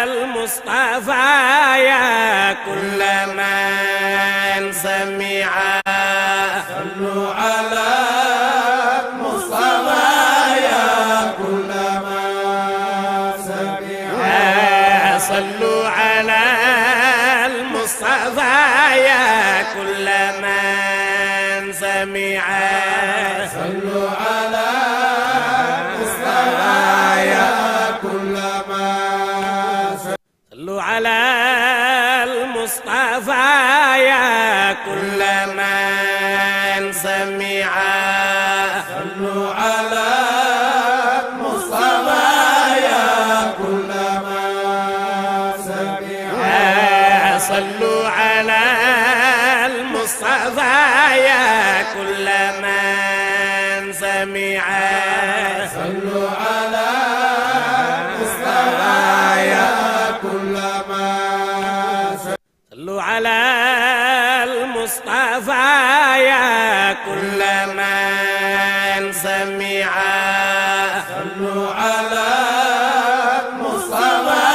المصطفى يا كل من سمع صلوا على المصطفى يا كل من سمع صلوا على المصطفى يا كل من سمع صلوا على المصطفى يا كل من صلوا على المصطفى يا كل من سمع صلوا على المصطفى يا كل من سمع صلوا على المصطفى يا كل من سمع صلوا على المصطفى يا كل من صلوا على المصطفى يا كل من سمع صلوا على المصطفى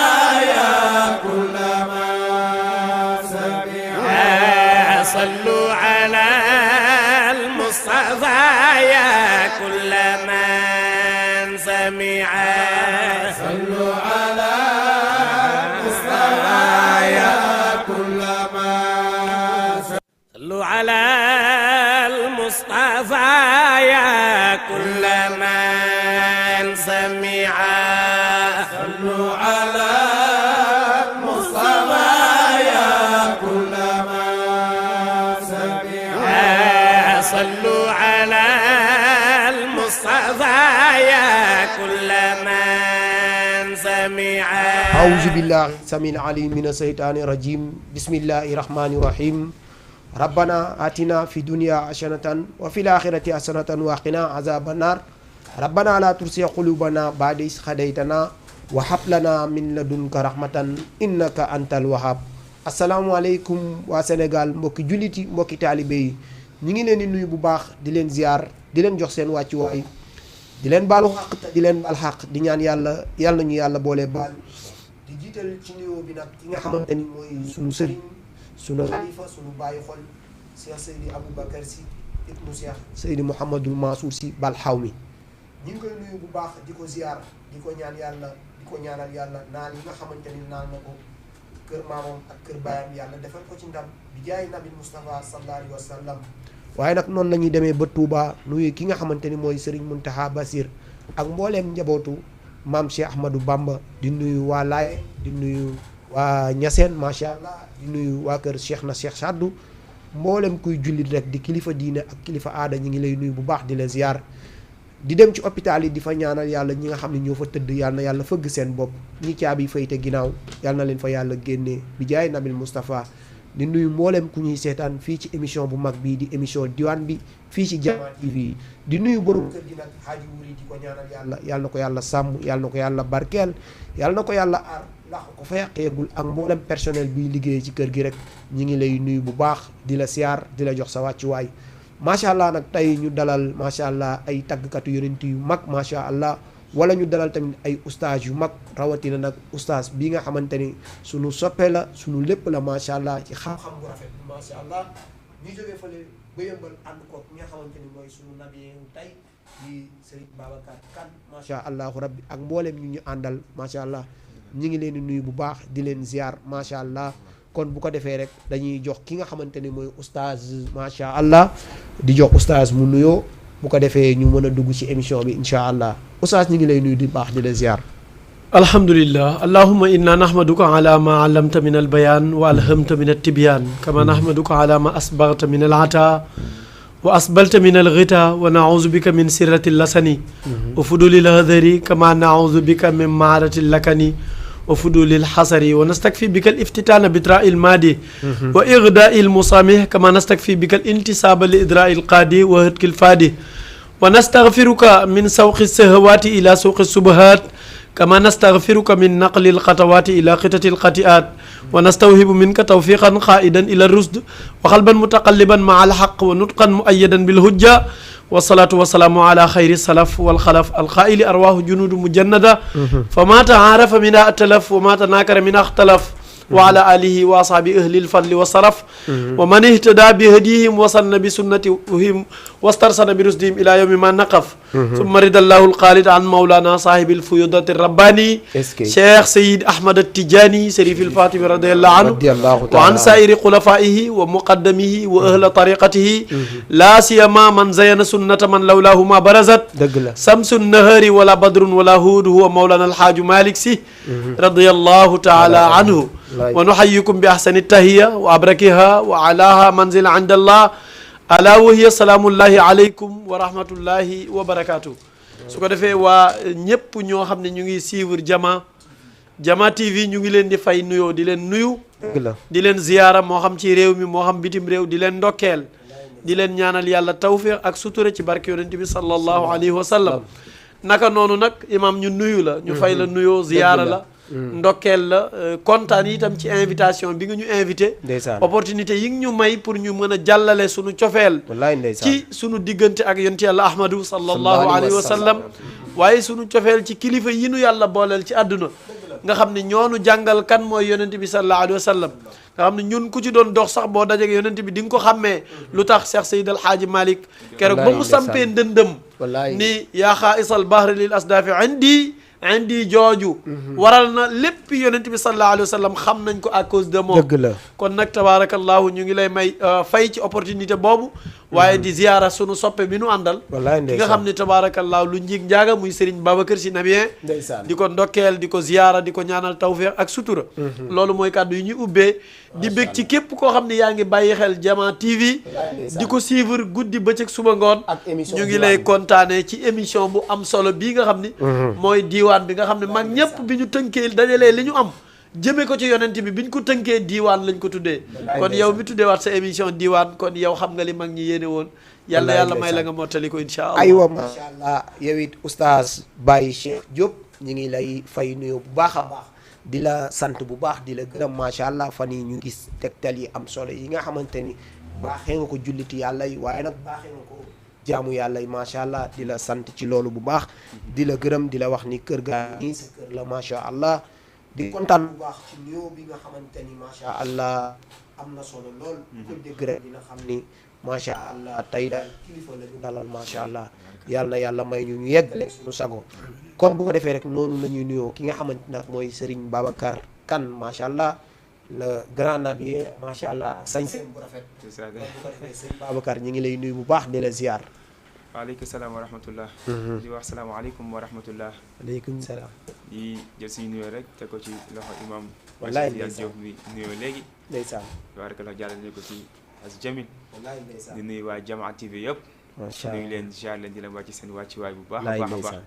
يا كل من سمع صلوا على المصطفى يا كل من سمع صلوا على المصطفى يا كل من صلوا على المصطفى يا كل من سمع صلوا على المصطفى يا كل من سمع صلوا على المصطفى يا كل من سمع أعوذ بالله السميع العليم من الشيطان الرجيم بسم الله الرحمن الرحيم ربنا آتنا في الدنيا حسنة وفي الآخرة حسنة وقنا عذاب النار ربنا لا تزغ قلوبنا بعد إذ هديتنا وهب لنا من لدنك رحمة إنك أنت الوهاب asalaamaaleykum waa Sénégal mbokki jullit yi mbokki taalibe yi ñu ngi leen di nuyu bu baax di leen ziar di leen jox seen wàccuwaay di leen baalu xaq te di leen baal xaq di ñaan yàlla ñu yàlla boole baal di jiital ci nuyoo bi nag ki nga xamante ni mooy sunu sëriñ sunu xalifa sunu bàyyi xol Cheikh Seydi Aboubacar Sy ibnu Cheikh Seydi Mouhamadul Mansour Sy Bal Xawmi ñu ngi koy nuyu bu baax di ko ziar di ko ñaan yàlla di ko ñaanal yàlla naan yi nga xamante ni naan na ko kër maamam ak kër baayam yàlla defal ko ci ndam bi jaay nabi Moustapha sallallahu alayhi wa sallam waaye nag noonu la ñuy demee ba Touba nuyu ki nga xamante ni mooy Serigne Mountakha Bassir ak mbooleem njabootu maam Cheikh Ahmadou Bamba di nuyu waa Laye di nuyu waa Niassène macha allah di nuyu waa kër Cheikh na Cheikh Saddu mbooleem kuy jullit rek di kilifa diine ak kilifa aada ñi ngi lay nuyu bu baax di la ziar di dem ci hôpital yi di fa ñaanal yàlla ñi nga xam ne ñoo fa tëdd yàlla na yàlla fëgg seen bopp ñi caabi fayte ginnaaw yàlla na leen fa yàlla génnee bi jaay nabil Moustapha di nuyu mboolem ku ñuy seetaan fii ci émission bu mag bii di émission diwaan bi fii ci Jama TV di nuyu borom kër gi nag Hadji Wuri di ko ñaanal yàlla na ko yàlla sàmm yàlla na ko yàlla barkeel yàlla na ko yàlla aar ndax ko fa yàqeegul ak mboolem personnel bi liggéey ci kër gi rek ñi ngi lay nuyu bu baax di la siyaar di la jox sa wàccuwaay macha allah nag tey ñu dalal macha allah ay tàggkatu yonent yu mag macha allah wala ñu dalal tamit ay ustaas yu mag rawatina nag ustaas bi nga xamante ni sunu soppe la sunu lépp la macha allah ci xam-xam bu rafet macha allah ñu jógee fële ba yëmbal ànd ko ñi nga xamante ni mooy sunu nabiyewu tey di Serigne Babacar Kane macha allah rabbi ak mboolem ñu ñu àndal macha allah ñu ngi leen di nuyu bu baax di leen ziar macha allah. kon bu ko defee rek dañuy jox ki nga xamante ni mooy oustaz macha allah di jox oustaz mu nuyoo bu ko defee ñu mën a dugg ci émission bi incha allah oustaz ñu ngi lay nuyu di baax di la ziar. alhamdulillah allahumma inna nahmaduka ala ma allamta min albayan wa alhamta min altibyan kama nahmaduka ala ma asbaghta min alata wa asbalta min alghita wa na'udhu bika min sirrati lasani wa fuduli alhadari kama na'udhu bika min ma'arati lakani wa fudulil xasari wa nastakfi bika al iftitaana bi idraa il maadi wa igdaa il musamih kama nastakfi bika al intisaaba li idraa il qaadi wa hëtkil faadi wa nastaghfiruka min sawqi sahawaati ila suuqi subahaat kama nastaghfiruka min naqli al xatawaati ila qitati al xatiaat wa nastawhibu minka tawfiqan qaidan ila rusd wa qalban mutaqalliban maa al haqq wa nutqan muayyadan bil hujja wasalaatu wasalaamu ala xayri salaf walxalaf alxaili arwaahu junudu mujannada fa ma taarafa min atalaf wa ma tanakara min axtalaf wa ala alihi wa ashaabi ahli lfadli wa saraf wa man ihtada bi hadihim wa sanna bi sunnatihim wastarsana bi rusdihim ila yawmi ma naqaf summa ridallahu alxaalid an mawlana saahibi alfuyudati rabbani cheikh sayid ahmad attijani sharif alfatimi radiallahu anhu wa an sairi xulafaihi wa muqaddamihi wa ahla tariqatihi la siyama man zayana sunnata man lawlahu ma barazat samsu nahari wala badrun wala huud huwa mawlana alhaaju malik si radiallahu taala anhu wa nuxayikum bi ahsani tahiya wa abrakiha wa alaha manzila inda allah ala wa hiya salaamullahi aleykum wa rahmatullahi wa barakatuh su ko defee waa ñëpp ñoo xam ne ñu ngi suivre Jama TV ñu ngi leen di fay nuyoo di leen nuyu di leen ziyaara moo xam ci réew mi moo xam bitim réew di leen ndokkeel di leen ñaanal yàlla tawfiq ak sutura ci barke yonent bi sallallahu alayhi wa sallam naka noonu nag imam ñu nuyu la ñu fay la nuyoo ziyaara la ndokkeel la kontaan itam ci invitation bi nga ñu invité opportunité yi nga ñu may pour ñu mën a jàllale sunu cofeel ci sunu diggante ak yonent yàlla ahmadu sallallahu alayhi wa sallam waaye sunu cofeel ci kilifa yi nu yàlla booleel ci àdduna nga xam ne ñoonu jàngal kan mooy yonent bi sallallahu alayhi wa sallam nga xam ne ñun ku ci doon dox sax boo dajeg yonent bi di nga ko xàmmee lu tax Cheikh Seyd El Hadji Malick keroog ba mu sampee ndëndëm ni yaa xaa'isal bahri lil asdafi indi jooju waral na lépp yonent bi sallallahu alayhi wa sallam xam nañ ko à cause de moom kon nag tabaarakallahu ñu ngi lay may fay ci opportunité boobu waaye di ziyaara sunu soppe bi nu àndal ki nga xam ne tabaarakallahu lu njig njaaga muy Serigne Babacar Sy Nabien di ko ndokkeel di ko ziyaara di ko ñaanal tawfiq ak sutura loolu mooy kàddu yi ñuy ubbee di bég ci képp koo xam ne yaa ngi bàyyi xel Jama TV di ko suivre guddi bëccëg suba ngoon ñu ngi lay kontaane ci émission bu am solo bii nga xam ni mooy diiwaan bi nga xam ne mag ñëpp bi ñu tënkee dajalee li ñu am jëmee ko ci yonent bi ñu ko tënkee diiwaan lañ ko tuddee kon yow mi tuddee waat sa émission diiwaan kon yow xam nga li mag ñi yéene woon yàlla may la nga mottali ko insha allah aywa macha allah yow it oustaz Baye Cheikh Diop ñu ngi lay fay nuyoo bu baax a baax di la sant bu baax di la gërëm macha allah fan yi ñu gis tegtal yi am solo yi nga xamante ni baaxee nga ko julliti yàlla yi waaye nag baaxee nga ko jaamu yàlla yi macha allah di la sant ci loolu bu baax di la gërëm di la wax ni kër gaa nii sa kër la macha allah di kontaan bu baax ci nuyoo bi nga xamante ni macha allah am na solo lool ko dégg rek dina xam ni macha allah tey daal kilifa la ñu dalal macha allah yàlla na yàlla may ñu yeggale suñu sago kon bu ko defee rek noonu la ñuy nuyoo ki nga xamante nag mooy Serigne Babacar Kane macha allah le grand nabier macha allah sañ seen bu rafet bu ko defee Serigne Babacar ñi ngi lay nuyu bu baax di la ziar. waaleykum salaam wa rahmatullah di wax salaamaaleykum wa rahmatullah aleykum salaam di jël suñu nuyoo rek te ko ci loxo imam wallaay Yàlla Diop bi nuyoo léegi ndeysaan tabarakallah jàllale ko ci as jamil wallaay ndeysaan di nuyu waa Jama TV yëpp macha nuyu allah leen ziar leen di leen wàcc seen wàccuwaay bu baax a baax a baax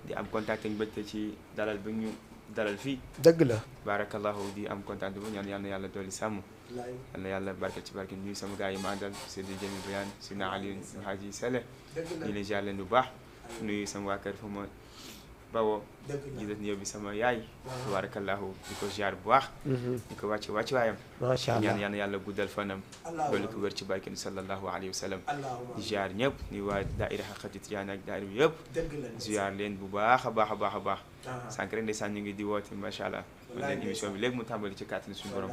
di am contact ak mbégte ci dalal bi ñu dalal fii dëgg la barakallahu di am contact bu ñaan yal na yàlla dooli sàmm yal na yàlla barke ci barke nuyu sama gars yi ma àndal Seydi Jamil Bayaan Sina Ali Haji Sele ñu leen ziar leen bu baax nuyu sama waa kër fu ma bawoo jiital nuyoo bi sama yaay tabarakallahu di ko ziar bu baax di ko wàcc waayam macha allah ñaan yàlla guddal fanam loolu ko wér ci barke sallallahu alayhi wa sallam di ziar ñëpp ni waa daaira Haqiqatu Tijaan ak daaira bi yëpp ziar leen bu baax a baax a baax a baax sànq rek ndeysaan ñu ngi di woote macha allah man leen émission bi léegi mu tàmbali ci kàttanu suñu borom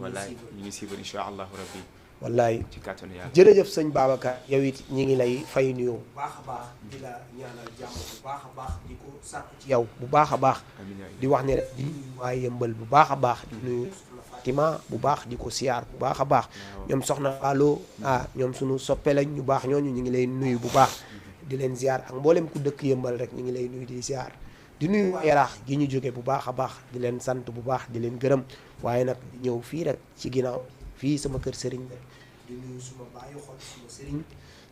wallaay ñu ngi suivre insha allahu rabbi wallaay ci kàttanu yàlla jërëjëf sëñ Babacar yow it ñi ngi lay fay nuyoo bu baax a baax di la ñaanal jàmm bu baax a baax di ko sàkku ci yow bu baax a baax di wax ne rek di nuyu waa Yëmbal bu baax a baax di nuyu Fatima bu baax di ko siyaar bu baax a baax ñoom soxna Allo ñoom suñu soppe lañ ñu baax ñooñu ñu ngi lay nuyu bu baax di leen ziar ak mboolem ku dëkk Yëmbal rek ñu ngi lay nuyu di ziar di nuyu waa Yaraax gi ñu jóge bu baax a baax di leen sant bu baax di leen gërëm waaye nag di ñëw fii rek ci ginnaaw fii sama kër sëriñ rek di nuyu suma baayu xol suma sëriñ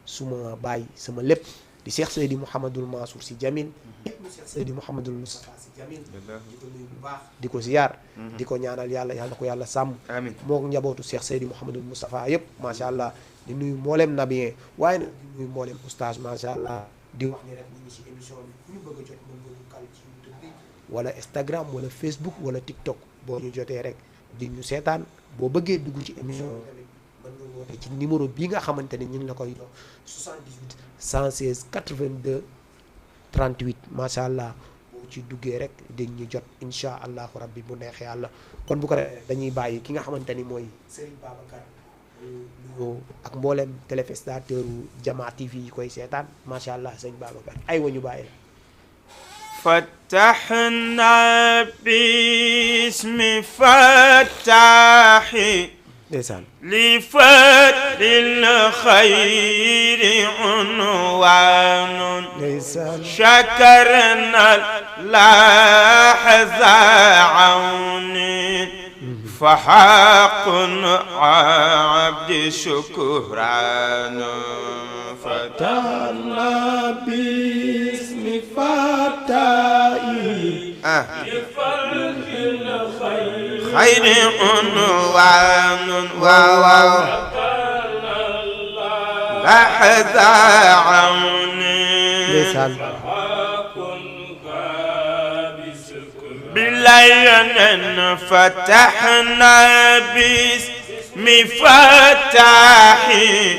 suma baay sama lépp di Cheikh Seydi Mouhamadul Mansour Sy Jamil mu Cheikh Seydi Mouhamadul Moustapha Sy Jamil di ko nuyu bu baax di ko ziyaar di ko ñaanal yàlla yàlla ko yàlla sàmm amiin moo njabootu Cheikh Seydi Mouhamadul Moustapha yëpp macha allah di nuyu mboolem nabien waaye nag di nuyu mboolem oustaz macha allah di wax ni rek ñu ngi si émission bi ku ñu bëgg a jot mën nga ñu kal ci YouTube bi wala Instagram wala Facebook wala TikTok boo ñu jotee rek di ñu seetaan boo bëggee dugg ci émission bi tamit mën nga woote ci numéro bi nga xamante ne ñu ngi la koy dox 78 116 82 38 macha allah boo ci duggee rek dañ ñu jot incha allahu rabbi bu neexee yàlla kon bu ko defee dañuy bàyyi ki nga xamante ni mooy Serigne Babacar nuyoo ak mboolem téléspectateur Jamaa TV yi koy seetaan macha allah sëñ Babacar ay wa ñu bàyyi la. فتحنا باسم فتاح ndeysaan لفتح الخير عنوان ndeysaan شكرنا اللحظة عون فحق عبد شكران فتحنا باسم فتائي خير عنوان واو لحظة عون ndeysaan بلينا فتحنا باسم فتاحي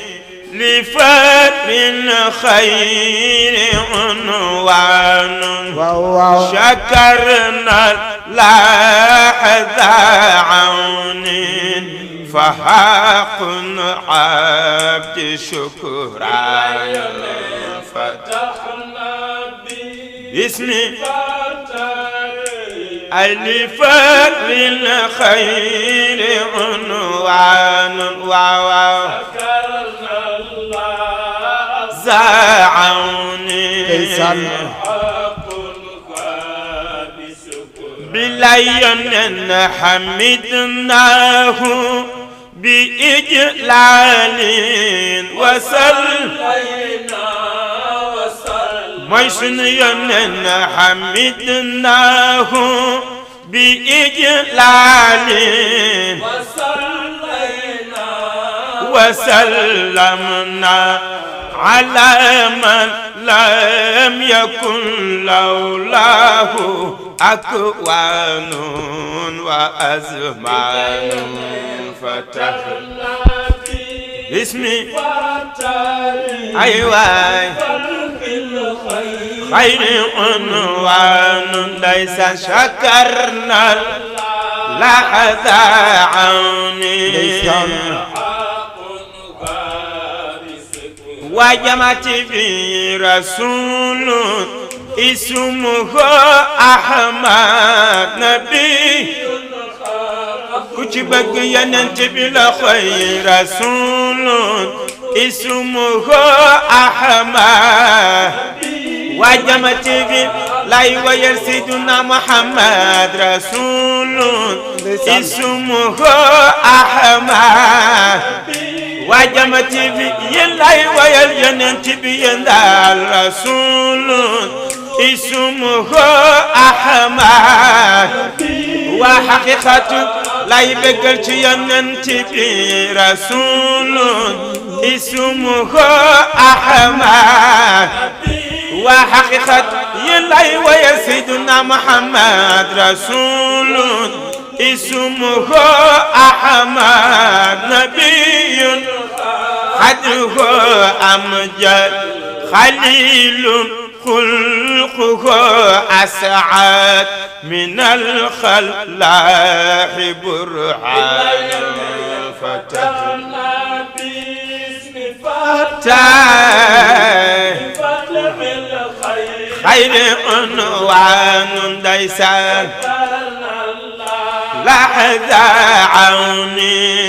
لفتح الخير عنوان waaw waaw شكرنا اللحظة عون فحق عبد شكران فتحنا باسم ألف للخير عنوان واو زعوني بلين حمدناه بإجلال وسلينا ميسن ينن حمدناه بإجلال وسلمنا على من لم يكن لولاه أكوان وأزمان فتحنا باسمي أيوة خير عنوان ليس شكرنا لحظة عوني وجمعت في رسول اسمه أحمد نبي كتبك ينتبه لخير رسول اسمه أحمد وجمعت في لا ويرسدنا محمد رسول اسمه أحمد وجمعت في يلاي ويلجنت بيندال رسول اسمه أحمد وحقيقة لا يبقلت ينت برسول اسمه أحمد وحقيقة يلاي ويسيدنا محمد رسول اسمه أحمد نبي حده أمجد خليل خلقه أسعد من الخلاح برهان فتحنا باسم فتاح خير عنوان ديسان لحظة عوني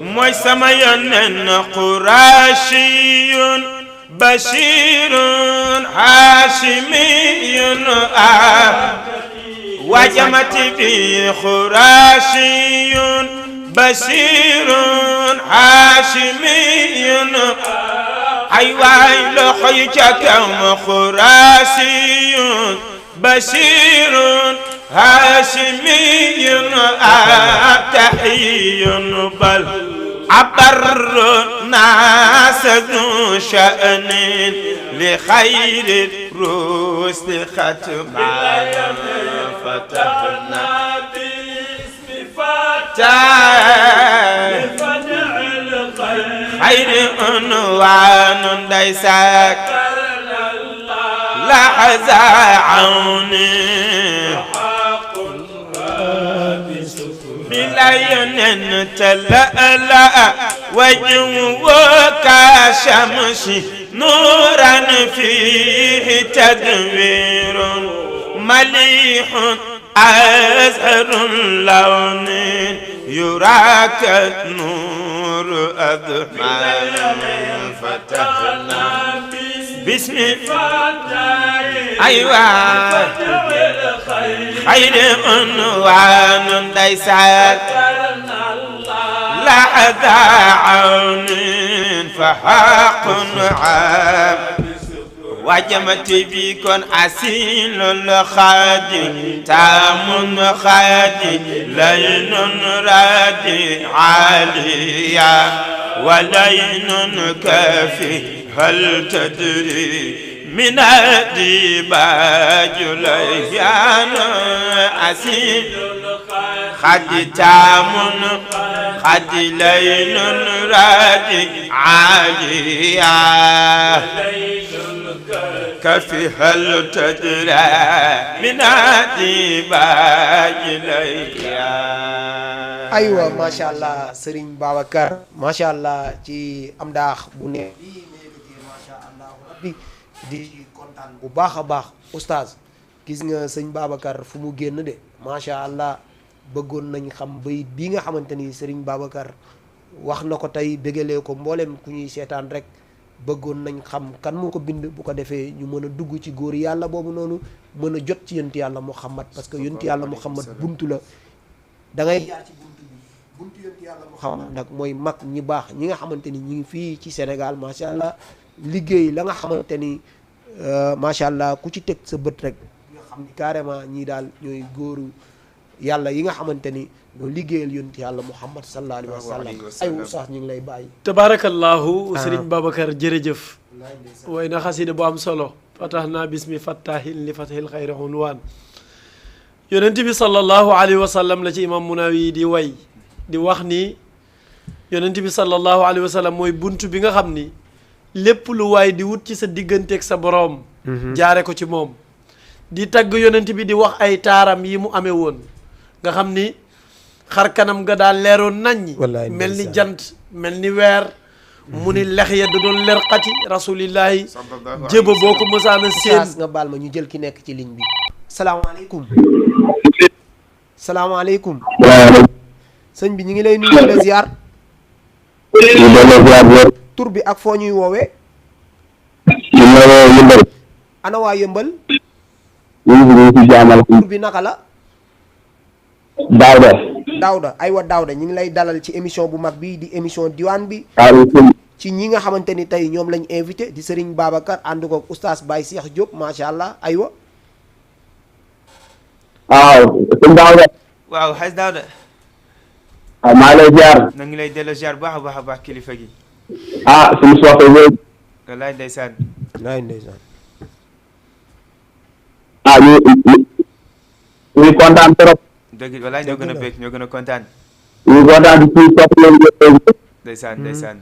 موي سميان قراشي بشير هاشمي وجمت في خراشي بشير هاشمي حيواي لخيجك خراشي بشير هاشمي أبتحي بل عبر ناس ذو شأن لخير الرسل ختما فتحنا باسم فتح خير عنوان ديسك لحظة عوني بلين تلألأ وجهك شمس نورا فيه تدوير مليح أزهر اللون يراك النور أضحى فتحنا باسم أيوة خير عنوان ديسات لحظة عون فحق عام وجمت بكم أسيل الخادي تام خادي لين رادي عاليا ولين كافي هل تدري من الديباج ليان أسيل خادي تام خادي لين رادي عاليا كفي هل تدرى من الديباج ليان aywa macha allah Serigne Babacar macha allah ci am daax bu ne macha allah rabbi di kontaan bu baax a baax oustaz gis nga sëñ Babacar fu mu génn de macha allah bëggoon nañ xam bayit bii nga xamante ni Serigne Babacar wax na ko tey bégalee ko mboolem ku ñuy seetaan rek bëggoon nañ xam kan moo ko bind bu ko defee ñu mën a dugg ci góor yàlla boobu noonu mën a jot ci yonent yàlla Muhammad parce que yonent yàlla Muhammad buntu la da ngay jaar ci buntu yonent yàlla Muhammad nag mooy mag ñi baax ñi nga xamante ni ñi ngi fii ci Sénégal macha allah liggéey la nga xamante ni macha allah ku ci teg sa bët rek nga xam ni carrément ñii daal ñooy góoru yàlla yi nga xamante ni ñoo liggéeyal yonent yàlla Muhammad sallallahu alayhi wa sallam ay sax ñu ngi lay bàyyi. tabarakallahu Serigne Babacar jërëjëf. way na xasida bu am solo. fatahna bismi fattahin li fathil xayri unwaan yonent bi sallallahu alayhi wa sallam la ci imam Munawi di way di wax ni yonent bi sallallahu alayhi wa sallam mooy buntu bi nga xam ni lépp lu waay di wut ci sa digganteeg sa boroom. jaare ko ci moom. di tagg yonent bi di wax ay taaram yi mu amee woon nga xam ni xar kanam ga daal leeroon naññi. mel ni jant mel ni weer. mu ni lex ya da doon ler xati rasulillahi jéba boo ko mësaana seen nga baal ma ñu jël ki nekk ci ligne bi. salaamaaleykum. salaamaaleykum. sëñ bi ñu ngi lay nuyu la ziar. tur bi ak foo ñuy woowee. ana waa yëmbal. tur bi naka la. Daouda aywa Daouda ñu ngi lay dalal ci émission bu mag bi di émission diwaan bi. ci ñi nga xamante ni tey ñoom lañ invité di Serigne Babacar ànd ko oustaz Baye Cheikh Diop macha allah aywa. waaw sëñ Daouda. waaw xaj Daouda. waaw maa ngi lay ziar. na ngi lay delloo ziar baax a baax kilifa gi. suñu soxla yooyu. wallaay ndeysaan. wallaay ndeysaan. ñu kontaan trop. dëgg wallaay ñoo gën a bég ñoo gën a kontaan. ñu kontaan ci suñu soxla yooyu. ndeysaan ndeysaan.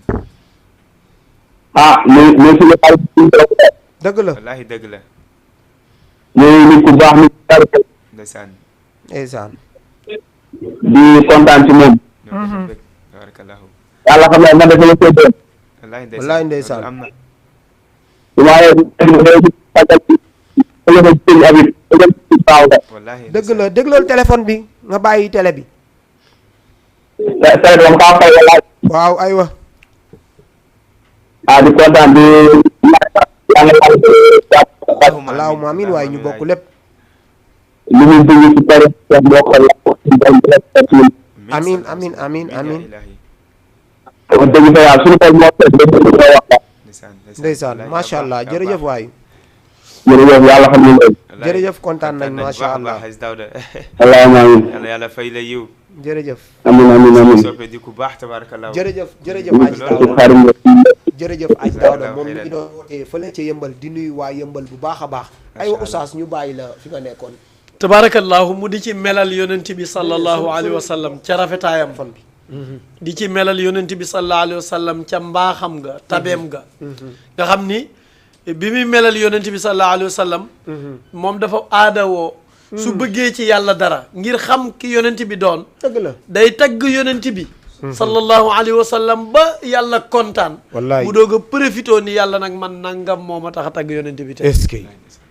ñu suñu xarit suñu trop. dëgg la wallaahi dëgg la. ñu nit ku baax nit ku xarit. ndeysaan. ndeysaan. di kontaan ci moom. ñoo gën a bég tabarakallahu. yàlla xam ne man de sama séddoo. wallaay ndeysaan am na. waaye wallaahi dëgg la déglool téléphone bi nga bàyyi télé bi. waaw aywa. di kontaan di. allahumma amiin waaye ñu bokk lépp. li muy dugg ci pare mbokk la. amiin amiin amiin amiin. dëgg fa yàlla suñu tool moo ndeysaan macha allah jërëjëf waay. jërëjëf yàlla xam nañ leen. jërëjëf kontaan nañ macha allah. allahumma amiin. yàlla fay la yiw. jërëjëf. amiin amiin amiin. soppe di ku baax tabarakallah. jërëjëf Aji Daouda jërëjëf Aji Daouda moom mi ngi doon wootee fële ca yëmbal di nuyu waa yëmbal bu baax a baax. aywa oustaz ñu bàyyi la fi nga nekkoon. tabarakallahu mu di ci melal yonent bi sallallahu alayhi wa sallam ca rafetaayam fan bi di ci melal yonent bi sallallahu alayhi wa sallam ca mbaaxam nga tabeem nga nga xam ni bi muy melal yonent bi sallallahu alayhi wa sallam moom dafa aadawoo su bëggee ci yàlla dara ngir xam ki yonent bi doon dëgg la day tagg yonent bi sallallahu alayhi wa sallam ba yàlla kontaan wallaay mu doog a profité ni yàlla nag man nangam moo ma tax a tagg yonent bi te est-ce que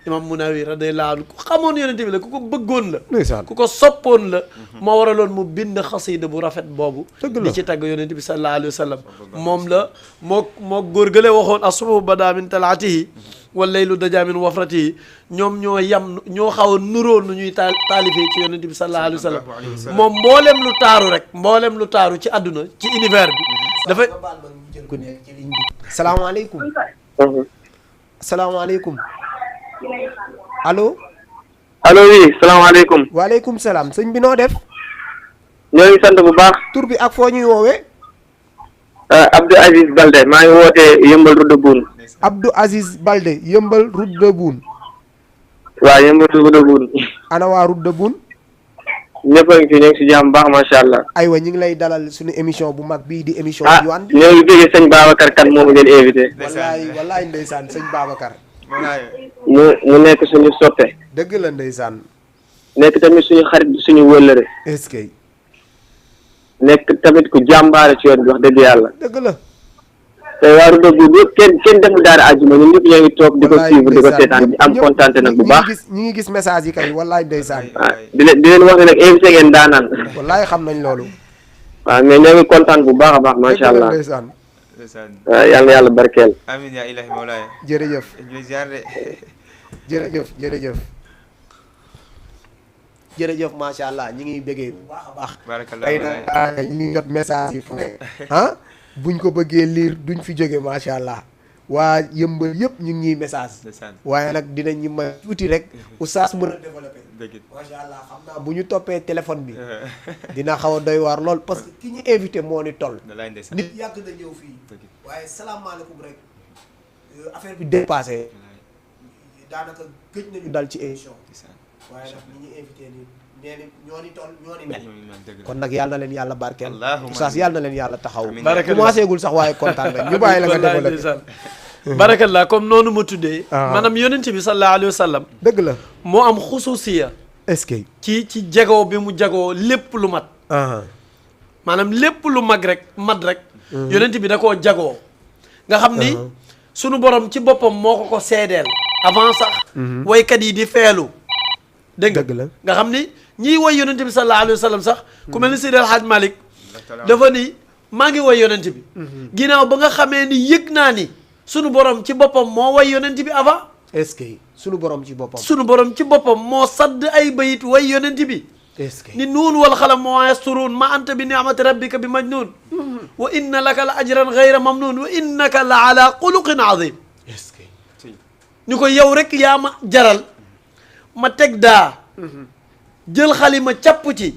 imam Munawi radiyallahu anhu ku xamoon yonent bi la ku ko bëggoon la ndeysaan ku ko soppoon la moo waraloon mu bind xasida bu rafet boobu dëgg la di ci tagg yonent bi sallallahu alayhi wa sallam moom la moo góor gële waxoon asubu bada min talaatihi wal laylu daja min wafratihi ñoom ñoo yam ñoo xaw a nuróo nu ñuy taalifee ci yonent bi sallallahu alayhi wa sallam moom mboolem lu taaru rek mboolem lu taaru ci àdduna ci univers bi dafay ku nekk ci ligne bi salaamaaleykum salaamaaleykum allo allo oui salaamaaleykum. waaleykum salaam sëñ bi noo def ñoo ngi sant bu baax. tur bi ak foo ñuy woowee Abdou Aziz Balde maa ngi wootee Yëmbal Route de Boune. Abdou Aziz Balde yëmbal route de Boune waaw Yëmbal Route de Boune. ana waa route de Boune ñëpp a ngi fi ñu ngi si jàmm baax macha allah. aywa ñu ngi lay dalal suñu émission bu mag bii di émission Diwane ñoo ngi déggee sëñ Babacar Kane moomu ngeen invité. wallaay ndeysaan sëñ Babacar mu nekk suñu soppe. dëgg la ndeysaan nekk tamit suñu xarit suñu wëllëre. est-ce que nekk tamit ku jàmbaare ci yoon bi wax dëgg yàlla. dëgg la te waa Route de Boune yëpp kenn demul daara àjjuma ñun ñëpp ñoo ngi toog di ko suivre di ko seetaan di am kontaan nag bu baax. ñi ngi gis message yi kay wallaay ndeysaan di leen wax ne nag invité ngeen daanaan. wallaay xam nañ loolu waaw mais ñoo ngi kontaan bu baax a baax macha allah. ndeysaan waaw yal na yàlla barkeel. amin yaa ilahi mawlaaya jërëjëf ñu ziar de jërëjëf macha allah ñi ngi bëggee bu baax a baax barakallah tey nag ñu ngi jot message yi fu ne buñ ko bëggee lire duñ fi jóge macha allah waa yëmbal yëpp ñu ngi ñuy message waaye nag dinañ ñu may tuuti rek oustaz mën a développé macha allah xam naa bu ñu toppee téléphone bi dina xaw a doy waar lool parce que ki ñu invité moo ni toll nit yàgg na ñëw fii waaye salaamaaleykum rek affaire bi dépassé daanaka gëj nañu dal ci émission waaye nag ñi ñu invité nii nee ni ñoo ni toll ñoo ni mel kon nag yàlla na leen yàlla barkeel oustaz yàlla na leen yàlla taxaw commencé gul sax waaye kontaan nañ ñu bàyyi la nga développé barakallah comme noonu ma tuddee maanaam yonent bi sallallahu alayhi wa sallam dëgg la moo am xususiya est-ce que ci jagoo bi mu jagoo lépp lu mat maanaam lépp lu mag rek mat rek yonent bi da koo jagoo nga xam ni sunu borom ci boppam moo ko seedeel avant sax waykat yi di feelu dégg la nga xam ni ñiy woy yonent bi sallallahu alayhi wa sallam sax ku mel ni Seydi El Hadj Malick dafa ni maa ngi woy yonent bi ginnaaw ba nga xamee ni yëg naa ni sunu borom ci boppam moo woy yonent bi avant est-ce que sunu borom ci boppam moo sadd ay bayit way yonent bi est-ce que ni nuun wal xalam moo yasturuun ma anta bi ni'mati rabbika bi majnuun wa inna laka la ajran ghayra mamnuun wa innaka la ala xuluqin azim est-ce que ñu ko yow rek yaa ma jaral ma teg daa jël xalima capp ci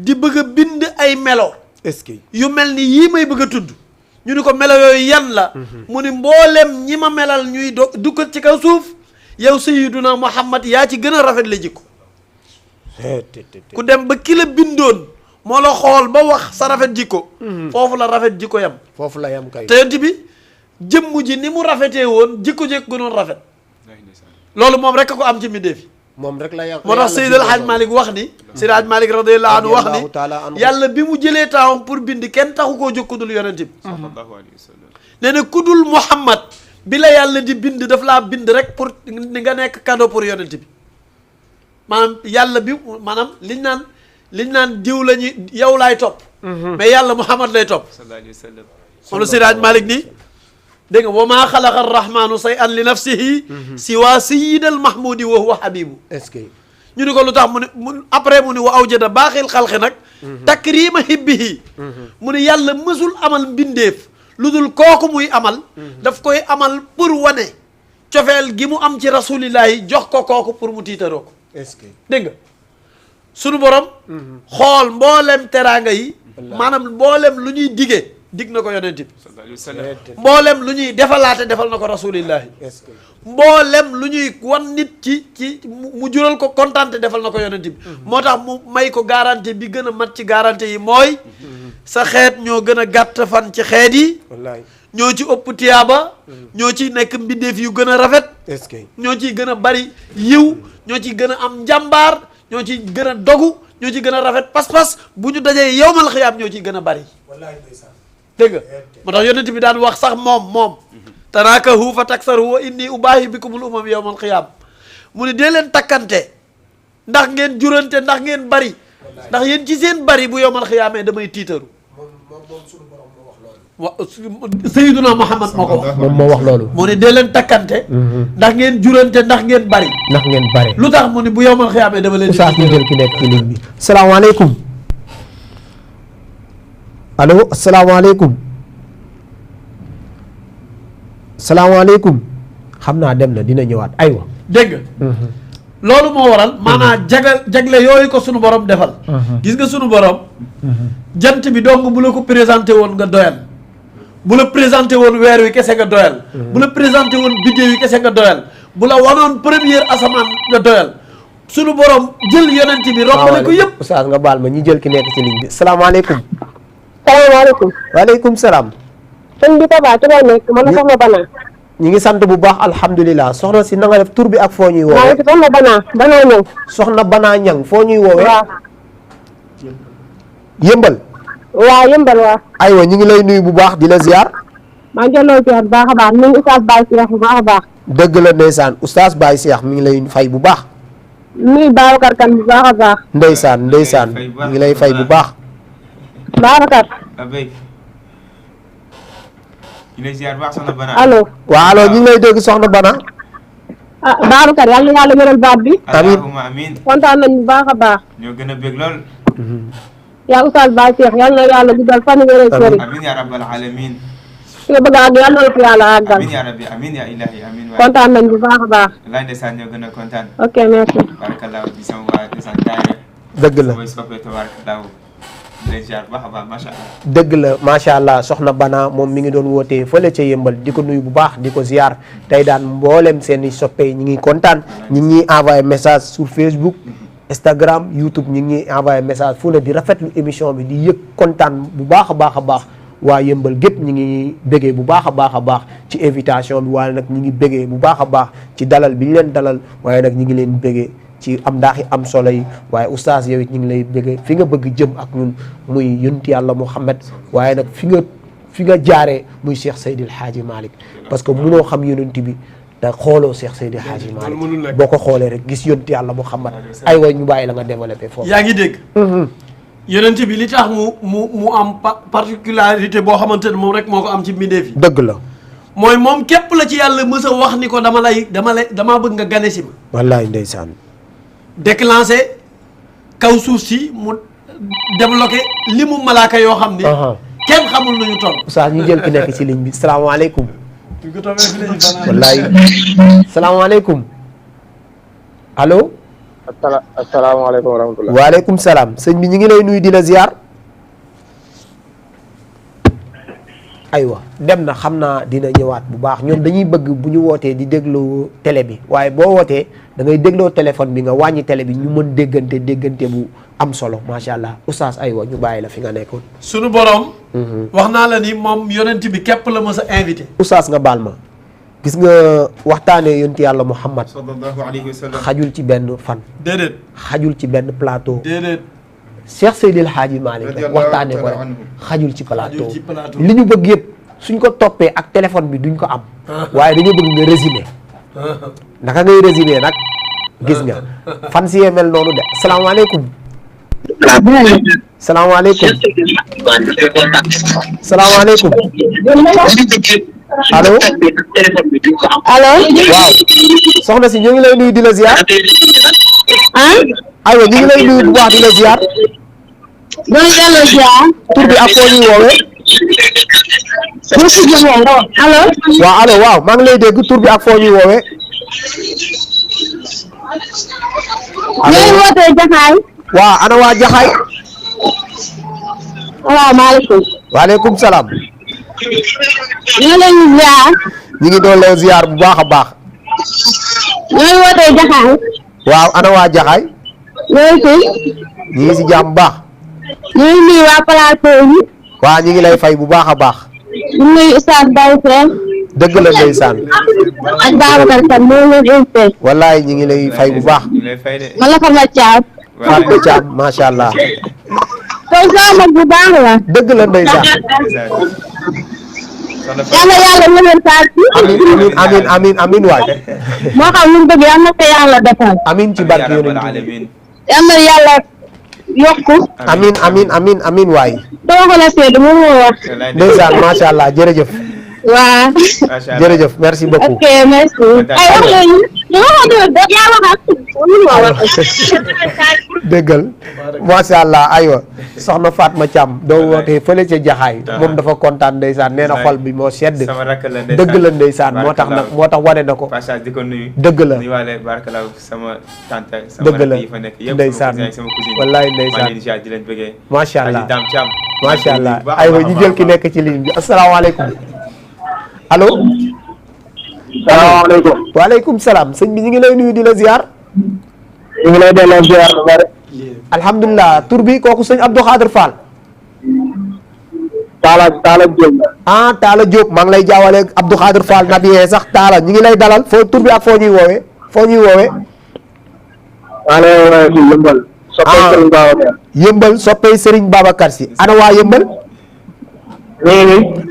di bëgg a bind ay melo est-ce que yu mel ni yii may bëgg a tudd ñu ni ko melo yooyu yan la mu ni mboolem ñi ma melal ñuy dukkat ci kaw suuf yow sayyiduna Muhammad yaa ci gën a rafet la jikko ku dem ba ki la bindoon moo la xool ba wax sa rafet jikko foofu la rafet jikko yam foofu la yam kay te yonent bi jëmm ji ni mu rafetee woon jikko jekk gënoon rafet loolu moom rek ko am ci mbindeef yi moom rek la moo tax Seydi El Hadj Malick wax ni Seydi El Hadj Malick radiyallahu anhu wax ni yàlla bi mu jëlee taawam pour bind kenn taxu koo jóg ku dul yonent bi nee na ku dul Muhammad bi la yàlla di bind daf laa bind rek pour ni nga nekk cadeau pour yonent bi maanaam yàlla bi maanaam liñ naan diw la ñuy yow laay topp mais yàlla Muhammad lay topp moom la Seydi El Hadj Malick nii dégg nga wa maa xalaqa arrahmanu say an li nafsihi siwa sayidal mahmudi wa huwa habibu est-ce que ñu ni ko lu tax mu après mu ni wa awjada baaxil xalqi nag takrima hibbihi mu ni yàlla mësul amal mbindeef lu dul kooku muy amal daf koy amal pour wane cofeel gi mu am ci rasulillahi jox ko kooku pour mu tiitaroo ko est-ce que dégg nga sunu borom xool mboolem teraanga yi maanaam mboolem lu ñuy digee dig na ko yonent bi mboolem lu ñuy defalaate defal na ko rasulillahi mboolem lu ñuy wan nit ci mu jural ko kontaante defal na ko yonent bi moo tax mu may ko garantie bi gën a mat ci garantie yi mooy sa xeet ñoo gën a gàtt fan ci xeet yi wallaay ñoo ci ëpp tiyaaba ñoo ciy nekk mbindeef yu gën a rafet est-ce que ñoo ciy gën a bari yiw ñoo ciy gën a am njàmbaar ñoo ciy gën a dogu ñoo ciy gën a rafet pas-pas bu ñu dajee yowmal xiyaam ñoo ciy gën a bari dégg nga moo tax yonent bi daan wax sax moom tanaakahu fa taksaru wa inni ubaahi bikumul umam yowmal xiyaam mu ne dee leen takkante ndax ngeen jurante ndax ngeen bari ndax yéen ci seen bari bu yowmal xiyaamee damay tiitaru wa Sayyiduna Muhammad moo ko wax moom moo wax loolu moo ne dee leen takkante ndax ngeen jurante ndax ngeen bari ndax ngeen bare lu tax mu ne bu yowmal xiyaamee dama leen Oustaz ñu jël ki nekk ci ligne bi salaamaaleykum allo asalaamaaleykum salaamaaleykum xam naa dem na dina ñëwaat aywa dégg nga loolu moo waral maanaam jagle yooyu ko sunu borom defal gis nga sunu borom jant bi dong bu la ko présenté woon nga doyal bu la présenté woon weer wi kese nga doyal bu la présenté woon biddéew yi kese nga doyal bu la wanoon première asamaan nga doyal sunu borom jël yonent bi rombale ko yëpp Oustaz nga baal ma ñi jël ki nekk ci ligne bi salaamaaleykum salaamaaleykum. waaleykum salaam sëñ bi Taba ci lay nekk man la soxna Bana. ñi ngi sant bu baax alhamdulilah soxna si na nga def tur bi ak foo ñuy maa woowee ngi ci soxna Bana ñëw. soxna Bana Ñang foo ñuy woowee waaw. yëmbal waaw yëmbal waaw. aywa ñi ngi lay nuyu bu baax di la ziar maa ngi jëloon ci bu baax a baax ñu ngi Oustaz Baye Cheikh bu baax a baax. dëgg la ndeysaan Oustaz Baye Cheikh mi ngi lay fay bu baax nuyu Babacar Kane bu baax a baax. ndeysaan mi ngi lay fay bu baax Babacar. Abey ñu lay ziar baax soxna Bana. allo. waaw alors ñu ngi lay dégg soxna Bana ah Babacar yàlla na yàlla wéral baat bi. allahumma amin kontaan nañu bu baax a baax. ñoo gën a bég lool. yaa Oustaz Baye Cheikh yàlla na yàlla guddal fan wéral sëriñ. amin ya rabbal alamin. fi nga bëgg a àgg yàlla na fi yàlla àggal. amin ya rabbi amin ya ilahi amin. kontaan nañu bu baax a baax. wallaay ndeysaan ñoo gën a kontaan. ok merci. barakallahu di sama waa ndeysaan daayira. dëgg la samay soppee tabarakallahu di leen ziar baax a baax macha allah. dëgg la macha allah soxna Bana moom mi ngi doon wootee fële ca yëmbal di ko nuyu bu baax di ko ziar tey daan mboolem seen i soppe ñi ngi kontaan ñi ngi envoyé message sur Facebook Instagram YouTube ñi ngi envoyé message fu ne di rafetlu émission bi di yëg kontaan bu baax a baax waa yëmbal gépp ñi ngi bëggee bu baax a baax ci invitation bi waaye nag ñi ngi bëggee bu baax a baax ci dalal bi ñu leen dalal waaye nag ñi ngi leen bëggee ci am ndaaxi am solo yi waaye oustaz yow it ñu ngi lay bëggee fi nga bëgg jëm ak ñun muy yonent yàlla Muhammad waaye nag fi nga jaaree muy Cheikh Seydil Hadji Malick parce que munoo xam yonent bi te xooloo Cheikh Seydil Hadji Malick boo ko xoolee rek gis yonent yàlla Muhammad ay wa ñu bàyyi la nga développé foofu yaa ngi dégg yonent bi li tax mu am particularité boo xamante ne moom rek moo ko am ci mbindeef yi dëgg la mooy moom képp la ci yàlla mës a wax ni ko dama bëgg nga gane si ma wallaay ndeysaan déclenché kaw suuf si mu débloqué li mu malaaka yoo xam ni kenn xamul nañu toll oustaz ñu jël ki nekk ci ligne bi salaamaaleykum wallaay salaamaaleykum allo asalaamaaleykum wa rahmatulah. waaleykum salaam sëñ bi ñu ngi lay nuyu di la ziar aywa dem na xam naa dina ñëwaat bu baax ñoom dañuy bëgg bu ñu wootee di déglu télé bi waaye boo wootee da ngay dégloo téléphone bi nga wàññi télé bi ñu mën déggante bu am solo macha allah oustaz aywa ñu bàyyi la fi nga nekkoon. sunu borom. wax naa la ni moom yonent bi képp la mës a invité. oustaz nga baal ma gis nga waxtaanee yonent yàlla Muhammad sallallahu alayhi wa sallam xajul ci benn fan. déedéet xajul ci benn plateau. déedéet. Cheikh Seydil Hadji Malick waxtaanee ko rek xajul ci plateau ci plateau. li ñu bëgg yëpp suñ ko toppee ak téléphone bi duñ ko am waaye dañoo bëgg nga résumé naka ngay résumé nag gis nga fan si yee mel noonu de salaamaaleykum salaamaaleykum salaamaaleykum allo allo. waaw soxna si ñu ngi lay nuyu di la ziar aywa ñu ngi lay nuyu bu baax di la ziar ñoo ngi delloo ziar. tur bi ak foo ñuy woowee allo. waaw allo waaw maa ngi lay dégg tur bi ak foo ñuy woowee ñu ngi wootee Jaxaay. waaw ana waa Jaxaay salaamaaleykum. waaleykum salaam ñu ngi leen di ziar. ñu ngi doon lay ziar bu baax a baax ñu ngi wootee Jaxaay. waaw ana waa Jaxaay ñoo ngi fi. ñu ngi si jàmm bu baax ñu ngi nuyu waa plateau yi. waa ñi ngi lay fay bu baax a baax. ñu nuyu Oustaz Baye Cheikh. dëgg la ndeysaan. ak Babacar Kane moo ngi leen invité. wallaay ñi ngi lay fay bu baax. man la Fatma Thiam. Fatma Thiam macha allah. kon sama mag bu baax la. dëgg la ndeysaan. yàlla yàlla ñëwal saa si. amin waay. moo xam lu mu bëgg yàlla na ko yàlla defal. amin ci barke yonent bi. yàlla yàlla yokku. amin waay. dama ko la seede moom moo wax. ndeysaan macha allah jërëjëf. waaw. jërëjëf merci beaucoup. ok merci. ay wax nañu. ñu waxoon yaa waxaat. dëggal macha allah aywa soxna Fatma Thiam doo wootee fële ca jaxaay moom dafa kontaan ndeysaan nee na xol bi moo sedd dëgg la ndeysaan moo tax nag moo tax wane na ko passage di ko nuyu dëgg la nuyuwaale barakalaaw sama tante dëgg la yi fa nekk yëpp ndeysaan sama cousine wallaay ndeysaan di leen bëggee macha allah Dame Thiam macha allah aywa ñu jël ki nekk ci ligne bi asalaamaaleykum allo salaamaaleykum. waaleykum salaam sëñ bi ñu ngi lay nuyu di la ziar ñu ngi lay delloo ziar bu bari. alhamdulilah tur bi kooku sëñ Abdou Khadir Fall. Talla Diop. ah Talla Diop maa ngi lay jaawale Abdou Khadir Fall nabiyee sax Talla ñu ngi lay dalal foo tur bi ak foo ñuy woowee maa ngi lay woowee fii Yëmbal. soppey Serigne Babacar. Yëmbal soppey Serigne Babacar si ana waa Yëmbal.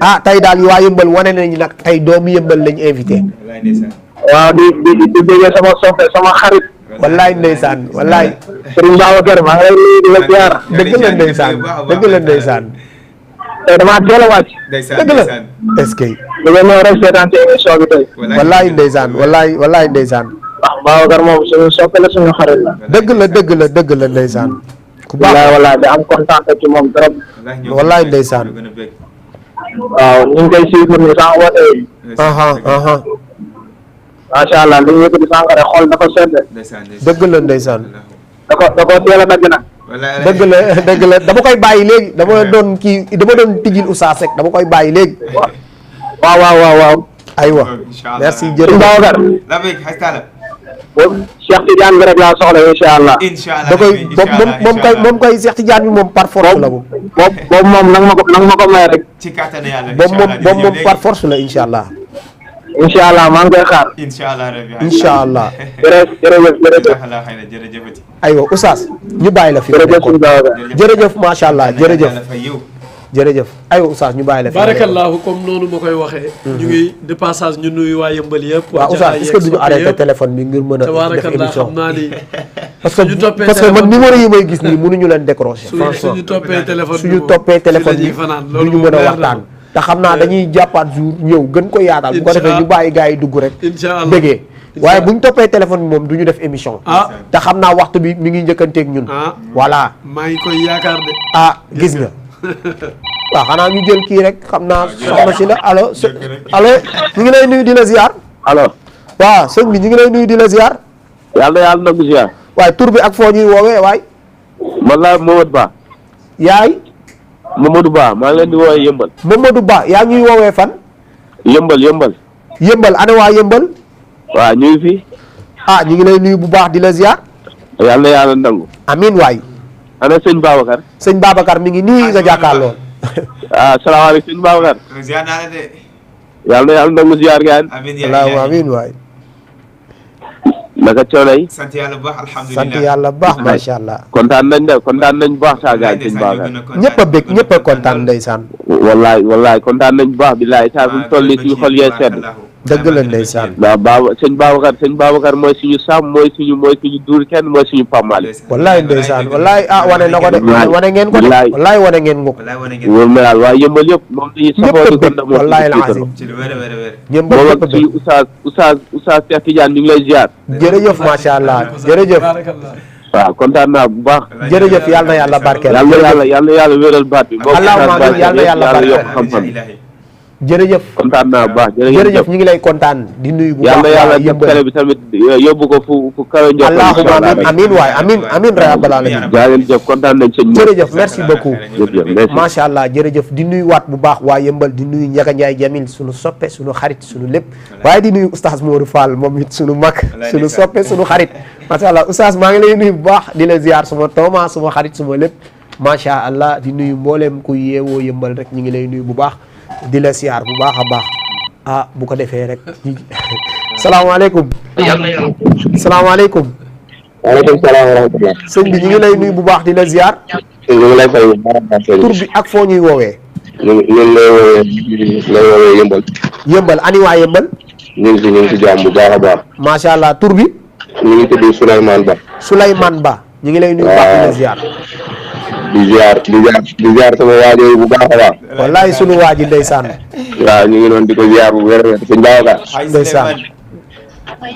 ah tey daal waa Yëmbal wane nañu nag tey doomu Yëmbal lañu invité. waaw di déggee sama soppe sama xarit. wallaay ndeysaan wallaay. Serigne Babacar maa ngi lay nuyu di la ziar. dëgg la ndeysaan. tey damaa teel a wàcc. dëgg la est-ce que. da nga ñëw rek seetaan ci émission bi tey. wallaay ndeysaan. waaw Babacar moom suñu soppe la suñu xarit la. dëgg la ndeysaan. ku baax wallaay da am kontaan ci moom trop. wallaay ndeysaan. waaw ñu ngi koy suivre ni sans woote. macha allah li ñu yëkkati sànq rek xol dafa sedd. dëgg la ndeysaan. da ko teel a dagg nag. dëgg la dama koy bàyyi léegi dama doon tijjil Oustaz Seck dama koy bàyyi léegi. waaw. aywa merci jërëjëf Babacar. Cheikh Tidiane bi rek laa soxla incha allah. da koy moom koy Cheikh Tidiane bi moom par force la moom. boobu moom nang ma ko may rek. ci kàttanu yàlla boobu moom par force la incha allah. incha allah maa ngi koy xaar. incha allah. jërëjëf. aywa Oustaz ñu bàyyi la fi. jërëjëf macha allah jërëjëf aywa Oustaz ñu bàyyi la fi. barakallahu comme noonu ma koy waxee. ñu ngi de passage ñu nuyu waa Yëmbal yëpp. waaw Oustaz est-ce que duñu arrêté téléphone bi ngir mën a def émission xam naa ni. parce que man numéro yi may gis nii mënuñu leen décrocher. franchement suñu toppee téléphone bi duñu mën a waxtaan. te xam naa dañuy jàppaat jour ñëw gën ko yaatal bu ko defee ñu bàyyi gars yi dugg rek. incha allah bëggee waaye bu ñu toppee téléphone bi moom du ñu def émission. te xam naa waxtu bi mi ngi njëkkanteeg ñun. voilà maa ngi koy yaakaar de. gis nga. waaw xanaa ñu jël kii rek xam naa soxna si la allo ñu ngi lay nuyu di la ziar. allo. waaw sëñ bi ñu ngi lay nuyu di la ziar. yàlla nangu ziar. waaye tur bi ak foo ñuy woowee waay. man la Momadou Ba. yaay. Mamadou Ba maa ngi leen di woowee Yëmbal. Mamadou Ba yaa ngi woowee fan. Yëmbal ana waa Yëmbal. waaw ñu ngi fi. ñu ngi lay nuyu bu baax di la ziar. yàlla nangu. amiin waay. ana sëñ Babacar. sëñ Babacar mi ngi nii nga jàkkaarloo. salaamaaleykum sëñ Babacar. ziar naa la de. yàlla nangu ziar gaan. amiin waay. naka coono yi. sant yàlla bu baax alhamdulilah sant yàlla bu baax macha allah. kontaan nañ bu baax saa gaan sëñ Babacar. ñëpp a bëgg ñëpp a kontaan ndeysaan. wallaay kontaan nañ bu baax billaay saa bu ñu toll nii suñu xol yee sedd. dëgg la ndeysaan. waaw sëñ Babacar mooy suñu sàmm mooy suñu duur kenn mooy suñu pamale. wallaay ndeysaan wallaay wane na ko de. wane ngeen ko de wallaay wane ngeen ko. wóor na yàlla waaye Yëmbal yëpp moom la ñuy safoo di ko ndax moom wallaay la asi ñëpp bëgg ci Oustaz Cheikh Tidiane ñu ngi lay ziar. jërëjëf macha allah jërëjëf. waaw kontaan naa bu baax. jërëjëf yal na yàlla barkeel. yal na yàlla wéral baat bi. allahumma amiin yal na yàlla barkeel yokk xam-xam. jërëjëf kontaan naa bu baax jërëjëf ñu ngi lay kontaan di nuyu bu baax yàlla def télé bi tamit yóbbu ko fu kawe njort. allahumma amiin waay amiin rabbal alamin. jaa ngeen jëf kontaan nañ sëñ jërëjëf merci beaucoup. jërëjëf macha allah jërëjëf di nuyu waat bu baax waa Yëmbal di nuyu Ndiaga Ndiaye Jamil sunu soppe sunu xarit sunu lépp waaye di nuyu oustaz Modou Fall moom it sunu mag sunu soppe sunu xarit macha allah oustaz maa ngi lay nuyu bu baax di la ziar suma tooma suma xarit suma lépp macha allah di nuyu mboolem ku yeewoo yëmbal rek ñu ngi lay nuyu bu baax di la siyaar bu baax a baax bu ko defee rek salaamaaleykum. salaamaaleykum. waaleykum salaam wa rahmatulah. sëñ bi ñu ngi lay nuyu bu baax di la ziar. ñu ngi lay fay bu baax. tur bi ak foo ñuy woowee. ñu lay woowee yëmbal. yëmbal ani waa yëmbal. ñu ngi si jàmm bu baax a baax. macha allah tur bi. ñu ngi tudd Souleymane Ba. Souleymane Ba ñu ngi lay nuyu bu baax di la ziar. di ziar sama waajur bu baax a baax. wallaay sunu waa ji ndeysaan. waaw ñu ngi doon di ko ziar bu wér a suñu baax a ndeysaan.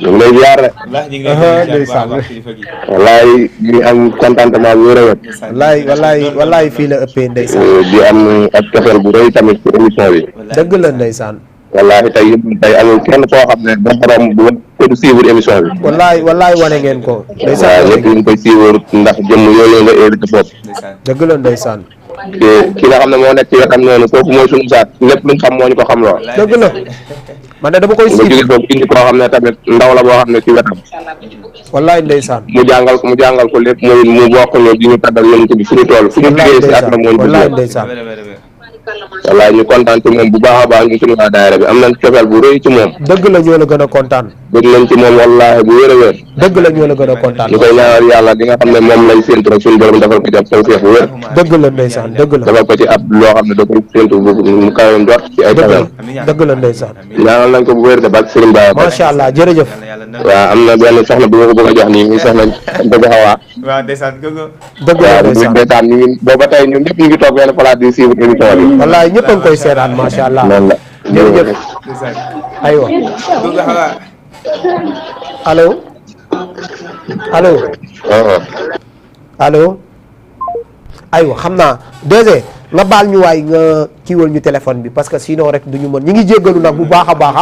ñu ngi lay ziar rek. ndeysaan. wallaay ñu ngi am contentement bu wér a wér. wallaay fii la ëppee ndeysaan. di am ak cofeel bu rëy tamit ci émission bi. dëgg la ndeysaan. wallaay tey amul kenn koo xam ne ba borom bu ko du suivre émission bi. wallaay wane ngeen ko. ndeysaan waaw lépp ñu ngi koy suivre ndax jëmm yooyu nga invité bopp. dëgg la ndeysaan. ki nga xam ne moo nekk ci wetam noonu kooku mooy suñu saat lépp luñ xam moo ñu ko xam loo. dëgg la man de dama koy nga jóge foofu indi koo xam ne tamit ndaw la boo xam ne ci wetam. wallaay ndeysaan. mu jàngal ko lépp mu bokk ñu di ñu tàggal yonent bi fu ñu toll fu ñu liggéey si àdduna moo ñu wallaay ndeysaan. wallaay ñu kontaan ci moom bu baax a baax ñu suñu waa daayira bi am nañ cofeel bu rëy ci moom. dëgg la ñoo la gën a kontaan. bëgg nañ ci moom wallaahi bu wér a wér. dëgg la ñoo la gën a kontaan. ñu koy ñaanal yàlla di nga xam ne moom lañ séntu rek suñu borom defal ko ci ab tawfeex bu wér. dëgg la ndeysaan dëgg la. defal ko ci ab loo xam ne da koy séntu mu kawe njort ci ay cofeel. dëgg la ndeysaan. ñaanal nañ ko bu wér de bak Serigne Ba. macha allah jërëjëf. waaw am na benn soxna bu ma ko bëgg a jox nii muy soxna dëgg xawaa. waaw ndeysaan gogo. dëgg la ndeysaan. waaw ñu ngi booba tey ñun ñëpp ñu ngi toog benn place di suivre émission bi. wallaay ñëpp a ngi koy seetaan macha allah. noonu la jërëjëf. aywa. gogo xawa. allo. allo. allo. aywa xam naa DG nga baal ñu waay nga kiiwal ñu téléphone bi parce que sinon rek duñu mën ñi ngi jéggalu nag bu baax a baax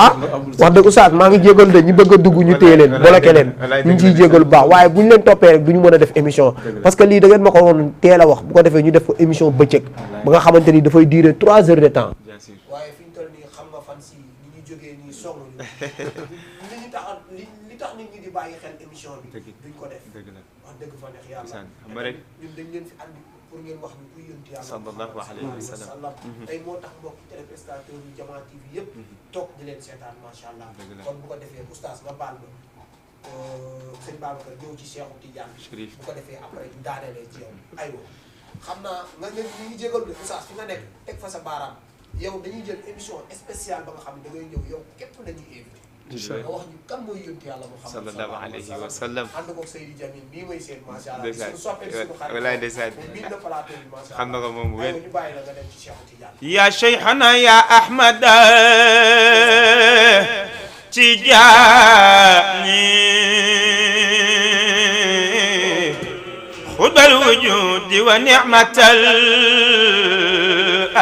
wax dëgg oustaz maa ngi jéggalu de ñi bëgg a dugg ñu téye leen bloqué leen ñu ngi ciy jéggalu bu baax waaye bu ñu leen toppee rek duñu mën a def émission parce que lii da ngeen ma ko woon teel a wax bu ko defee ñu def ko émission bëccëg ba nga xamante ni dafay durer 3 heures de temps waaye fi ñu toll nii xam nga fan si ni ñu jógee nii song li tax nit ñi di bàyyi xel émission bi duñ ko def wax dëgg fa neex yàlla ñun dañ leen fi andi pour ngeen wax ni kuy yonti yàlla sallallahu alayhi wa sallam tey moo tax mbokk téléspectateur yu Jamaa TV yëpp toog di leen seetaan macha allah kon bu ko defee oustaz nga baal ma sëñ Babacar ñëw ci Cheikh Tidiane bu ko defee après ñu daanelee ci yow aywa xam naa nga ñu ngi jégalu de oustaz fi nga nekk teg fa sa baaraam yow dañuy jël émission spéciale ba nga xam ne da ngay ñëw yow képp lañuy invité nga wax ñu kan mooy yonti yàlla Muhammad sallallahu alayhi wa sallam ànd ko Seydi Jamil bii mooy seen macha allah suñu soppee suñu xarit walaay ndeysaan biir na plateau bi macha allah xam na ko moom bu wér ñu bàyyi la nga dem ci Cheikh Tidiane يا شيخنا يا أحمد تجاني خذ الوجود ونعمة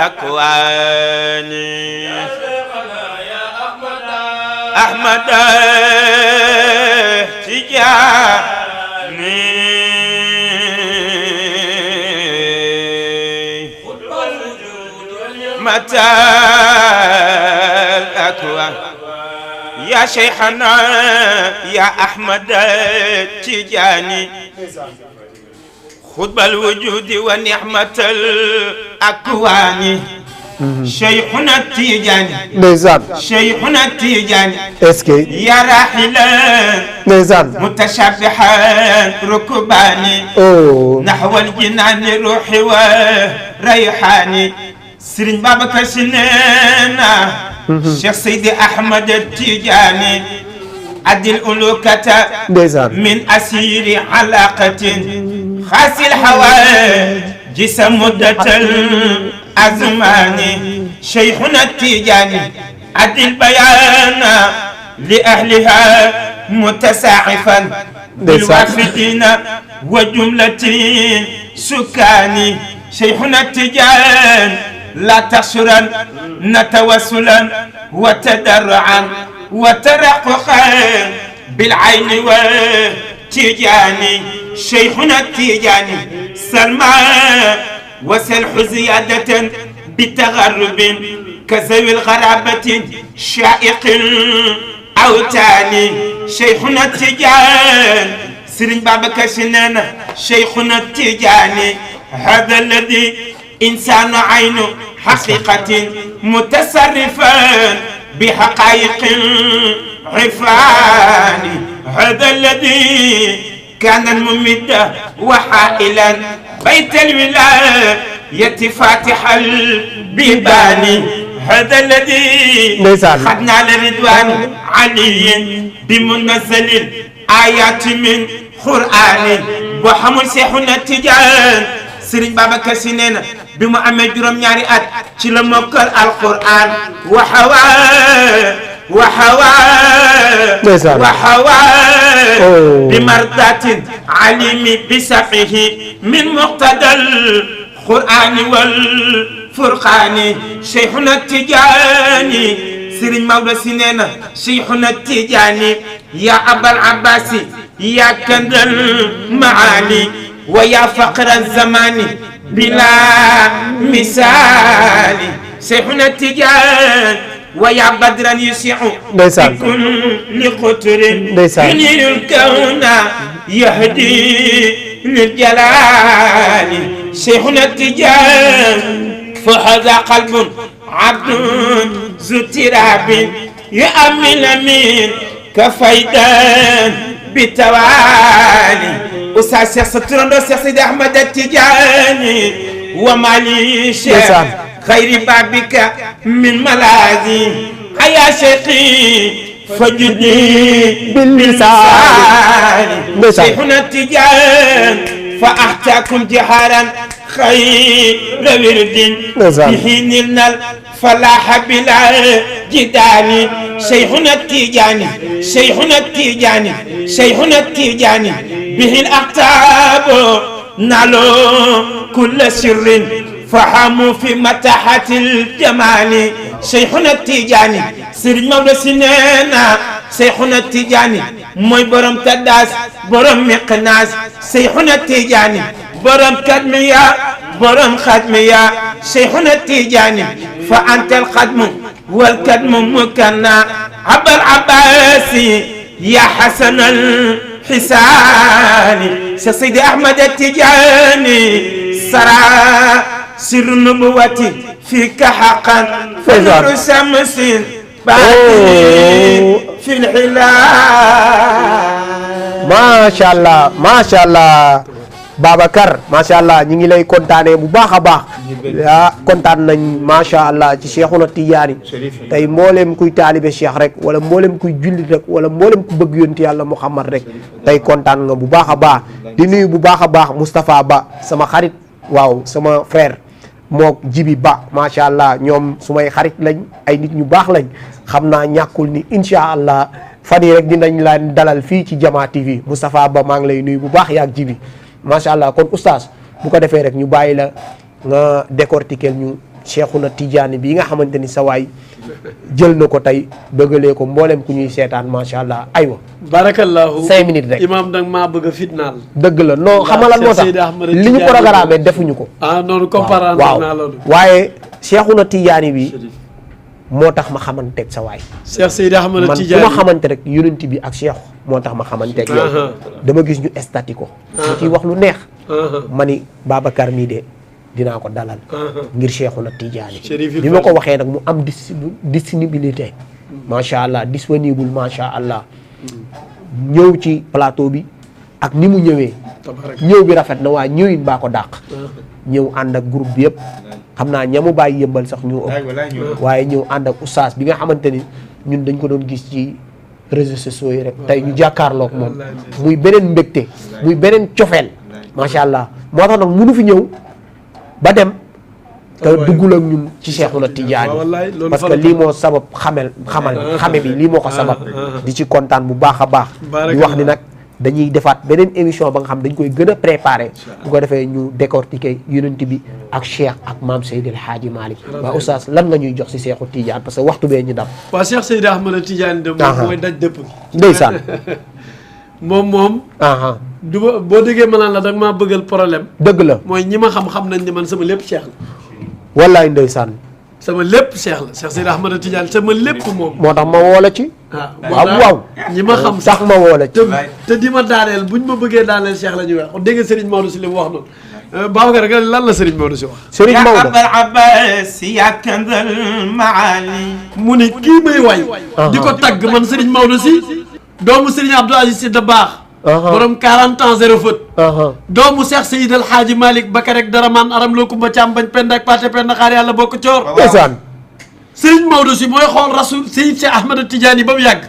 الأكوان أحمد تجاني متى الأكوان يا شيخنا يا أحمد تجاني خذ الوجود ونعمة الأكوان شيخنا التيجاني ndeysaan شيخنا التيجاني est-ce que يا راحلا ndeysaan متشبحا ركباني oh نحو الجنان روحي وريحاني سرين بابك سنينا شيخ سيدي أحمد التيجاني عد الألوكة ndeysaan من أسير علاقة خاص الحوائج جسم مدة الأزمان شيخنا التيجاني عد البيان لأهلها متساعفا بالوافدين وجملة سكاني شيخنا التيجان لا تخسرا نتوسلا وتدرعا وترققا بالعين والتيجاني شيخنا التيجاني سلمى وسلح زيادة بتغرب كذوي الغرابة شائق الأوتان شيخنا التيجان Serigne Babacar Sy nee na Cheikhuna Tijaani hada alladi insanu aynu haqiqatin mutasarrifan bi haqaiqin ifani hada alladi kana mumidda wa hailan bayt alwilayati fatiha albibani هذا الذي خدنا لرضوان علي بمنزل الآيات من قرآن وحمل سيحنا التجان سيرين بابكر Sy nee na bi mu amee juróom ñaari at ci la mokkal alquran وحوى بمرضات عليم بسفه من مقتضى القرآن والفرقان شيخنا التجاني سيرين مولى Sy nee na شيخنا التجاني يا أبا العباس يا كنز المعاني ويا فقر الزمان بلا مثال شيخنا التجاني ويا بدرا يسيع بكل قطر ينير الكون يهدي للجلال شيخنا التجاني فهذا قلب عبد ذو اضطراب يأمن من كفيدان بالتوالي أستاذ شيخ سترندو شيخ سيدي أحمد التجاني ومالي شيخ خير بابك من ملاذي يا شيخي فجدني باللسان شيخنا التجان فأحتاكم جهارا خير ورد به نلنا الفلاح بلا جدال شيخنا التجاني شيخنا التجاني شيخنا التجاني به الأقطاب نالو كل سر فحموا في متاحة الجمال شيخنا التجاني سيرين مولى Sy nee na شيخنا التجاني mooy borom taddaas borom miqnaas شيخنا التجاني borom kadmiya borom xadmiya شيخنا التجاني فأنت القدم والكدم مكنا أبا العباس يا حسن الحسان سيدي أحمد التجاني سرى سر النبوة فيك حقا فنور شمس في الحلال ما شاء الله Babacar macha allah ñu ngi lay kontaanee bu baax a baax kontaan nañ macha allah ci Cheikhuna Tijaani tey mboolem kuy taalibe Cheikh rek wala mboolem kuy jullit rek wala mboolem ku bëgg yonti yàlla Muhammad rek tey kontaan nga bu baax a baax di nuyu bu baax a baax Moustapha Ba sama xarit waaw sama frère mook Jibi Ba macha allah ñoom sumay xarit lañ ay nit ñu baax lañ xam naa ñàkkul ni incha allah fan yi rek dinañ laan dalal fii ci Jama TV Moustapha Ba maa ngi lay nuyu bu baax yaak Jibi macha allah kon oustaz bu ko defee rek ñu bàyyi la nga décortiquer ñu Cheikhuna Tijaani bii nga xamante ni sa waay jël na ko tey bëggalee ko mboolem ku ñuy seetaan macha allah aywa. barakallahu 5 minutes rek imaam nag maa bëgg a fitnaal. dëgg la non xamalal moo tax li ñu programmé defuñu ko. noonu comprendre naa loolu waaye Cheikhuna Tijaani bi moo tax ma xamanteeg sa waay. Cheikh Seydi Ahmad Tijaani man ku ma xamante rek yonent bi ak Cheikh moo tax ma xamanteeg yow. dama gis ñu estati ko. mu ciy wax lu neex. ma ni Babacar mii de dinaa ko dalal. ngir Cheikhuna Tijaani. bi ma ko waxee nag mu am disponibilité. macha allah disponible macha allah. ñëw ci plateau bi ak ni mu ñëwee. ñëw bi rafet na waaye ñëwin baa ko dàq. ñëw ànd ak groupe bi yëpp. xam naa ñamu bàyyi yëmbal sax ñu ëpp waaye ñëw ànd ak oustaz bi nga xamante ni ñun dañ ko doon gis ci réseaux sociaux yi rek tey ñu jàkkaarloog moom muy beneen mbégte muy beneen cofeel macha allah moo tax nag mënu fi ñëw ba dem te duggul ak ñun ci Cheikhuna Tijaani parce que lii moo sabab xame bi lii moo ko sabab di ci kontaan bu baax a baax di wax ni nag dañuy defaat beneen émission ba nga xam dañ koy gën a préparé bu ko defee ñu décortiquer yonent bi ak Cheikh ak maam Seydi El Hadji Malick waaw oustaz lan nga ñuy jox si Cheikhu Tidiane parce que waxtu bee ñu dam waaw Cheikh Seydi Ahmad Tidiane de moom mooy daj dëpp gi ndeysaan moom du ma boo déggee ma naan la danga maa bëggal problème dëgg la mooy ñi ma xam nañ ne man sama lépp Cheikh la wallaay ndeysaan sama lépp Cheikh la Cheikh Seydi Ahmad Tidiane sama lépp moom. moo tax ma woo la ci. waaw ñi ma xam sax ma woo la ci. te di ma daaneel buñ ma bëggee daaneel Cheikh la ñuy wax dégg nga Serigne Maodo si li mu wax noonu Babacar nga lan la Serigne Maodo si wax. Serigne Maodo ya Abal Abbas ya kanzal maali. mu ni kii may way. di ko tagg man Serigne Maodo si. doomu Serigne Abdou Aziz Sy Dabakh. borom 40 ans zéro faute. doomu Cheikh Seydi El Hadji Malick Bakar rek Daraman aram loo kumba càmm bañ pend ak pate pend xaar yàlla bokk coor. ndeysaan. Serigne Maodo si mooy xool rasul Seydi Cheikh Ahmed Tidiane ba mu yàgg.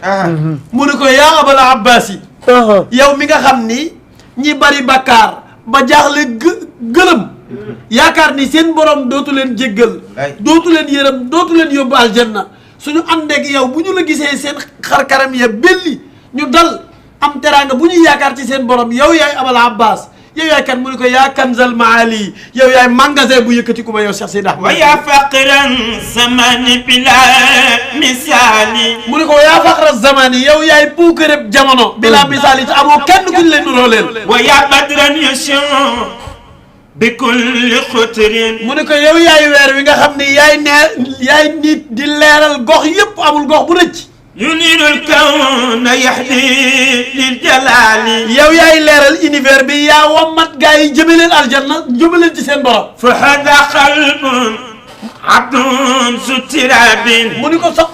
mu ne ko yaa Abal Abbas yi. yow mi nga xam ni ñi bari bakkaar ba jaaxle gëlëm. yaakaar ni seen borom dootu leen jéggal. dootu leen yërëm dootu leen yóbbu aljanna suñu àndeeg yow bu ñu la gisee seen xar karam ya belli ñu dal. am teraanga bu ñuy yaakaar ci seen borom yow yaay Abal Abbas yow yaay kan mu ne ko yaa kanzal maali yow yaay magasin bu yëkkati ku ma yow Cheikh Seydi Ahmad wa yaa faqiran zamani bila misaali. mu ne ko yaa faqra zamani yow yaay puukareb jamono bila misaali te amoo kenn kuñ leen nuroo leen wa yaa badran yushu bi kulli xutrin. mu ne ko yow yaay weer wi nga xam ne yaay nit di leeral gox yëpp amul gox bu rëcc yunirul kawna yahdi lil jalali. yow yaay leeral univers bi yaa wammat gaa yi jëme leen aljanna jëme leen ci seen borom. fa hada qalbun abdun sutirabin. mu ni ko sax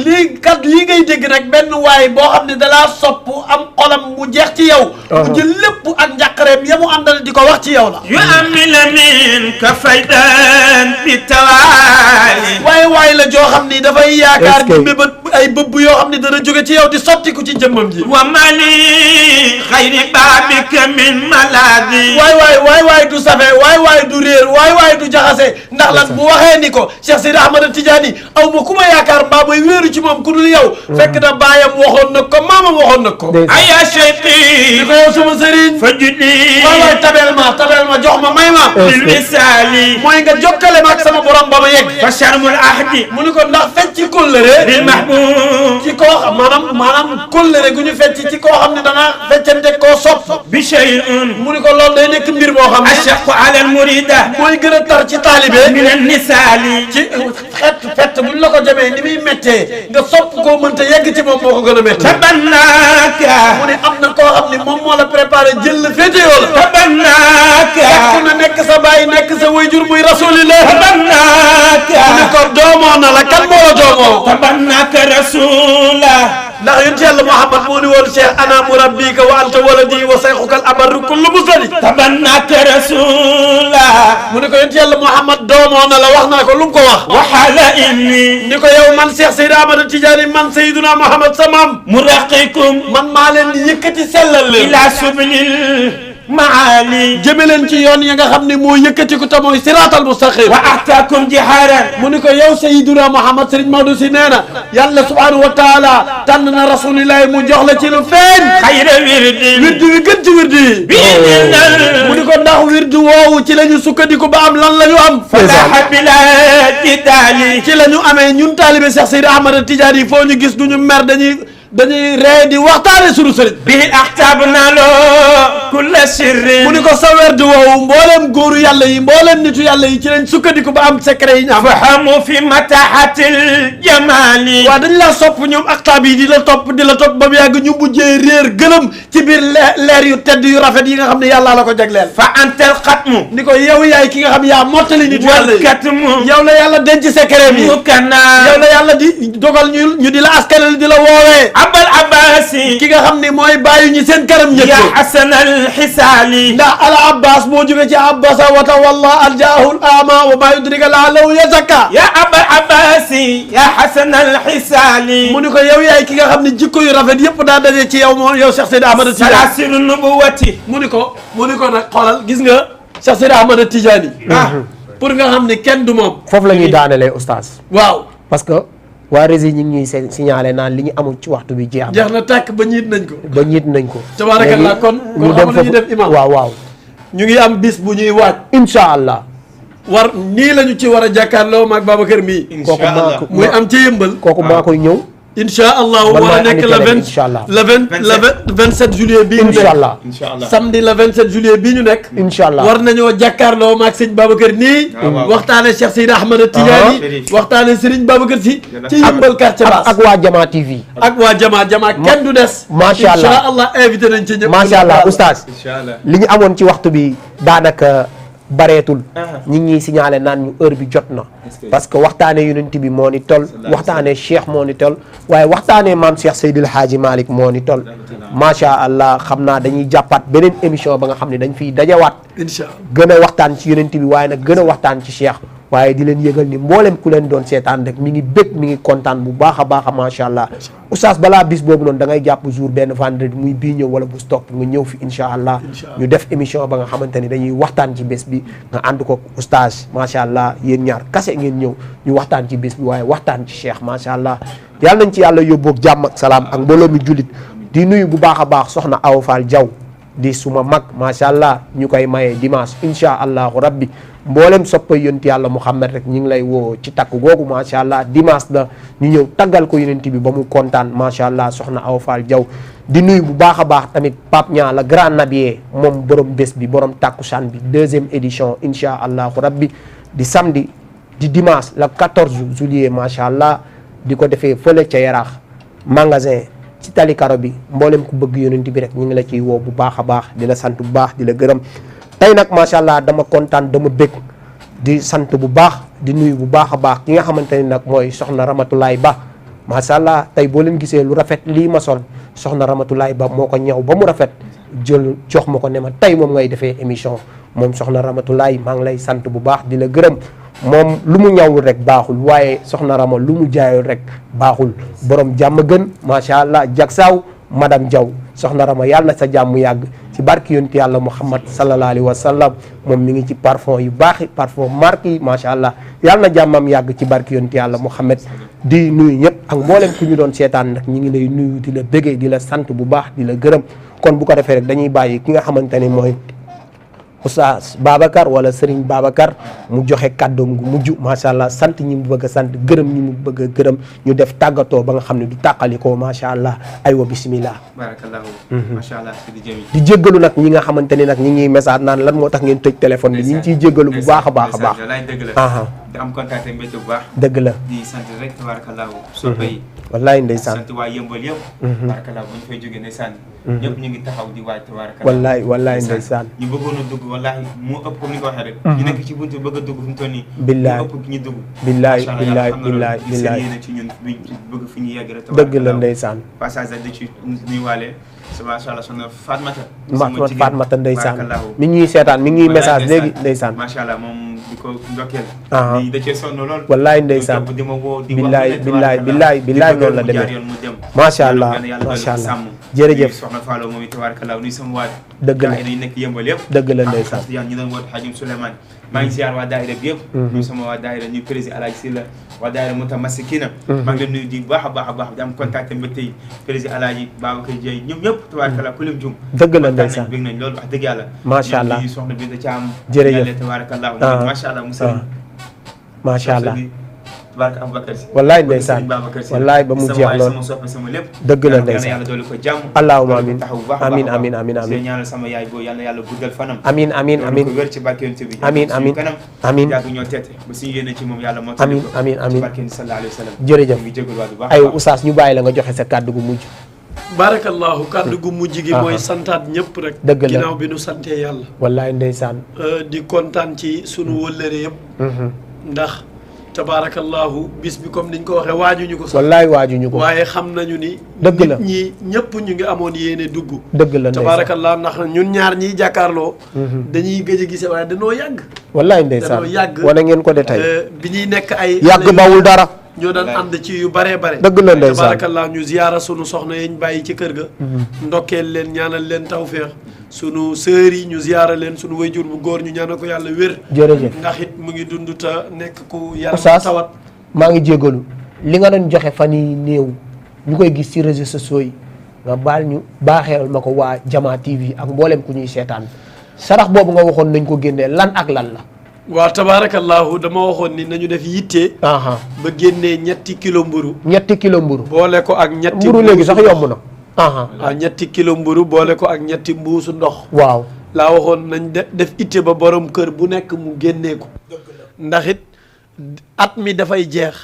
lii kat lii ngay dégg nag benn waay boo xam ne dalaa sopp am xolam mu jeex ci yow. mu jël lépp ak njàqareem ya mu àndal di ko wax ci yow la. yu amila min ka faydan bi tawaali. waay la joo xam ni dafay yaakaar di mébét ay bëbb yoo xam ne dana jóge ci yow di sottiku ci jëmmam ji. wa mali xayri baabika min maladi. waay du safe waay du réer waay du jaxase ndax lan bu waxee ni ko Cheikh Seydi Ahmad Tidiane aw ma ku ma yaakaar mbaa mooy wéeru ci moom ku dul yow. fekk na baayam waxoon na ko maamam waxoon na ko. aya cheikhi. di ko yow sama sëriñ. fa juddi. waay tabel ma jox ma may ma. bil misaali. mooy nga jokkale ma ak sama borom ba ma yegg. fa charmul ahdi. mu ni ko ndax fecc ci kóllëre. bil mahbub. ci koo xam maanaam kóllëre gu ñu fecc ci koo xam ne dana feccante koo sopp. bi shay'un. mu ni ko loolu day nekk mbir boo xam ne. ashaqu ala al murida. mooy gën a tar ci taalibe. min an nisaali. ci fett buñ la ko jamee ni muy méttee nga sopp koo mënta yegg ci moom moo ko gën a métti. tabannaaka. mu ne am na koo xam ne moom moo la préparé jël la féetewoo la. tabannaaka. fekk na nekk sa baay nekk sa wayjur muy rasulillah. tabannaaka. mu ne ko doomoo na la kan moo la doomoo. tabannaaka rasula. ndax yonent Yàlla Muhammad moo ni woon Cheikh ana murabbika wa anta waladi wa sayxuka al abarru kullu musali. tabannaaka rasula. mu ne ko yonent Yàlla Muhammad doomoo na la wax naa ko lu mu ko wax. waxala inni. ni ko yow man Cheikh Seydi Ahmad Tidiane man Seydina Muhammad sa maam. muraqikum. man maa leen di yëkkati sellal leen. ila sublil maali. jëme leen ci yoon ya nga xam ne moo yëkkati ko te mooy siraatal mustaqim. wa ataakum jiharan. mu ni ko yow Seydina Muhammad Serigne Maodo si nee na yàlla subhanahu wa taala tànn na rasulillahi mu jox la ci lu feeñ. xayra wirdi. wirdu wi gën ci wirdu yi. mu ni ko ndax wirdu woowu ci la ñu sukkandiku ba am lan la ñu am. falaha bila jidaali. ci la ñu amee ñun taalibe Cheikh Seydi Ahmad Tidiane yi foo ñu gis du ñu mer dañuy ree di waxtaane sunu sëriñ. bihi axtaab naaloo kulla sirrin. mu ni ko sa werd woowu mbooleem góoru yàlla yi mbooleem nitu yàlla yi ci lañ sukkandiku ba am secret yi ñu am. fahamu fi matahatil jamaali. waaw dañ laa sopp ñoom aktaab yi di la topp ba mu yàgg ñu mujjee réer gëlëm ci biir leer yu tedd yu rafet yi nga xam ne yàllaa la ko jagleel. fa antal xatmu. ni ko yow yaay ki nga xam yaa mottali nitu yàlla yi. wal katmu. yow la yàlla denc secret yi. mukanna. yow la yàlla di dogal ñu di la askanal di la woowee. Abal Abbasi. ki nga xam ne mooy bàyyi ñi seen kanam njëkk. ya hasan al xisaali. ndax al abbas moo jóge ci abbasa wa tawalla an jaahu al ama wa ma yudrika la'allahu yazakka. ya Abal Abbasi. ya hasan al xisaali. mu ni ko yow yaay ki nga xam ne jikko yu rafet yëpp daa daje ci yow moom yow Cheikh Seydi Ahmad Tidiane. salaasilu nubuwati. mu ni ko nag xoolal gis nga Cheikh Seydi Ahmad Tidiane. pour nga xam ne kenn du moom. foofu la ñuy daanelee oustaz. waaw parce que waa Rési ñu ngi ñuy signalé naan li ñu amul ci waxtu bi jeex na tàkk ba ñiit nañ ko. tabaarakallah kon ñu dem ñu def imam waaw. ñu ngi am bis bu ñuy waaj. incha allah. nii la ñu ci war a jàkkaarloo maag Babacar mii. kooku maa muy am ci yëmbal. kooku maa koy ñëw. incha allah man war a maay nekk andi le télé bi 20 incha allah. le 27 juillet bii ñu incha allah nekk samedi le 27 juillet bii ñu nekk. incha allah war nañoo jàkkaarloo maag sëñ Babacar nii. waxtaane Cheikh Seydi Ahmad Tidiane. waxtaane Serigne Babacar si. ci yëmbal quartier basse ak waa Jama TV. ak waa Jama kenn du des. macha allah incha allah invité nañ ci ñëpp. macha allah oustaz. li ñu amoon ci waxtu bi daanaka bareetul. ñi ngi ñuy signalé naan ñu heure bi jot na. parce que waxtaane yonent bi moo ni tol waxtaane cheikh moo ni tol waaye waxtaane maam Cheikh Seydil Hadji Malick moo ni tol macha allah xam naa dañuy jàppaat beneen émission ba nga xam ne dañ fiy dajawaat. incha allah gën a waxtaan ci yonent bi waaye nag gën a waxtaan ci cheikh waaye di leen yëgal ni mboolem ku leen doon seetaan rek mi ngi bëgg mi ngi kontaan bu baax a baax a macha allah oustaz balaa bis boobu noonu da ngay jàpp jour benn vendredi muy bii ñëw wala bu stop nga ñëw fi incha allah ñu def émission ba nga xamante ni dañuy waxtaan ci bés bi nga ànd ko oustaz macha allah yéen ñaar kase ngeen ñëw ñu waxtaan ci bés bi waaye waxtaan ci cheikh macha allah yàlla nañ ci yàlla yóbboog jàmm ak salaam ak mbooloo mi jullit di nuyu bu baax a baax soxna Awa Fall Diaw di suma mag macha allah ñu koy mayee dimanche incha allahu rabbi mboolem soppa yonti yàlla Muhammad rek ñu ngi lay woo ci takk googu macha allah dimanche la ñu ñëw taggal ko yonent bi ba mu kontaan macha allah soxna Awa Fall Diaw di nuyu bu baax a baax tamit Pape Niang la grand nabier moom borom bés bi borom takkusaan bi 2e édition incha allahu rabbi di samedi di dimanche la 14 juillet macha allah di ko defee fële ca Yaraax magasin ci tali karo bi mboolem ku bëgg yonent bi rek ñu ngi la ciy woo bu baax a baax di la sant bu baax di la gërëm tey nag macha allah dama kontaan dama bëgg di sant bu baax di nuyu bu baax a baax ki nga xamante ni nag mooy soxna Ramatulaay Ba macha allah tey boo leen gisee lu rafet lii ma sol soxna Ramatulaay Ba moo ko ñëw ba mu rafet jël jox ma ko ne ma tey moom ngay defee émission moom soxna Ramatulaay maa ngi lay sant bu baax di la gërëm moom lu mu ñawul rek baaxul waaye soxna Rama lu mu jaayul rek baaxul borom jàmm gën macha allah jagsaaw madame Diaw soxna Rama yàlla na sa jàmm yàgg ci barki yonti yàlla Muhammad sallallahu alayhi wa sallam moom mi ngi ci parfum yu baax yi parfum marque yi macha allah yàlla na jàmmam yàgg ci barki yonti yàlla Muhammad di nuyu ñëpp ak mboolem ku ñu doon seetaan nag ñi ngi lay nuyu di la bëggee di la sant bu baax di la gërëm kon bu ko defee rek dañuy bàyyi ki nga xamante ni mooy Oustaz Babacar wala Serigne Babacar mu joxe kàddoom gu mujj macha allah sant ñi mu bëgg a sant gërëm ñi mu bëgg a gërëm ñu def tàggatoo ba nga xam ne du tàqalikoo macha allah aywa bisimilah. barakallahu macha allah di jéggalu nag ñi nga xamante ni nag ñi ngi message naan lan moo tax ngeen tëj téléphone bi ñu ngi ciy jéggalu bu baax a baax a baax. di am contact ak mbégte bu baax. dëgg la di sant rek tabarakallahu soppe yi wallaay ndeysaan sant waa yëmbal yëpp tabarakallahu bu ñu fay jógee ndeysaan ñëpp ñu ngi taxaw di waaj tabarakallahu wallaay ndeysaan ñu bëggoon a dugg wallahi moo ëpp comme ni nga waxee rek ñu nekk ci buntu bëgg a dugg fi mu toll nii billaay ëpp ñu dugg billaay billaay yéene ci ñun bëgg fi ñu yegg rek dëgg la ndeysaan passage da ci nuyuwaale macha allah soxna Fatmata ndeysaan mi ngi ñuy seetaan mi ngi ñuy message léegi ndeysaan macha allah moom di ko ndokkeel ni da cee sonn lool wallaay ndeysaan di ma woo di billaay noonu la demee macha allah macha allah jërëjëf soxna Fallo moom it tabarakallah nuy sama waat dëgg la dañu nekk yëmbal yëpp dëgg la ndeysaan ñu doon woote Hajim Souleymane maa ngi siyaar waa daayira bi yëpp ñu sama waa daayira ñu président Alaaji Silla waa daayira Mutamassikina maa ngi leen nuyu di baax a baax a baax di am contact mbégte yi président Alaaji Babacar Dieye ñoom ñëpp tabarakallah ku lim jum dëgg la ndeysaan bég nañ loolu wax dëgg yàlla macha allah ñu soxna bi da ca am jërëjëf tabarakallah macha allah macha allah barke Aboubacar Si wallaay ndeysaan wallaay ba mu jeex lool sama soppe sama lépp dëgg la ndeysaan yàlla doole ko jàmm allahumma amin taxaw bu baax amin amin amin amin ñaanal sama yaay boo yàlla yàlla guddal fanam amin amin amin ko wér ci barke yonent bi amin amin kanam amin yàgg ñoo teete ba suñu yéene ci moom yàlla moo amin amin amin ci barke sallallahu alayhi wa sallam jërëjëf ngi jégalu waat bu baax ay oustaz ñu bàyyi la nga joxe sa kàddu gu mujj barakallahu kàddu gu mujj gi mooy santaat ñëpp rek dëgg la ginnaaw bi nu santee yàlla wallaay ndeysaan di kontaan ci sunu wëllëre yëpp ndax tabaarakallahu bis bi comme niñ ko waxee waajuñu ko sax wallaay waajuñu ko waaye xam nañu ni dëgg la nit ñi ñëpp ñu ngi amoon yéene dugg dëgg la tabaarakallahu ndax ñun ñaar ñiy jàkkaarloo dañuy gëj a gise waaye dañoo yàgg wallaay ndeysaan dañoo yàgg wane ngeen ko de tey bi ñuy nekk ay yàgg bawul dara ñoo daan ànd ci yu bare bare dëgg la ndeysaan tabaarakallahu ñu ziyaara sunu soxna yañ bàyyi ci kër ga ndokkeel leen ñaanal leen tawféex sunu sœur yi ñu ziyaara leen sunu wayjur bu góor ñu ñaanal ko yàlla wér jërëjëf ndax it mu ngi dund te nekk ku yàlla tawat maa ngi jégalu li nga doon joxe fan yi néew ñu koy gis ci réseaux sociaux yi nga baal ñu baaxeel ma ko waa Jama TV ak mboolem ku ñuy seetaan sarax boobu nga waxoon nañ ko génnee lan ak lan la waaw tabaarakallaahu dama waxoon ni nañu def yitte. ba génnee ñetti kilo mburu. ñetti kilo mburu. boole ko ak ñetti. mburu léegi sax yomb na. waaw ñetti kilo mburu boole ko ak ñetti mbuusu ndox. waaw laa waxoon nañ def itte ba borom kër bu nekk mu génnee ko. ndax it at mi dafay jeex.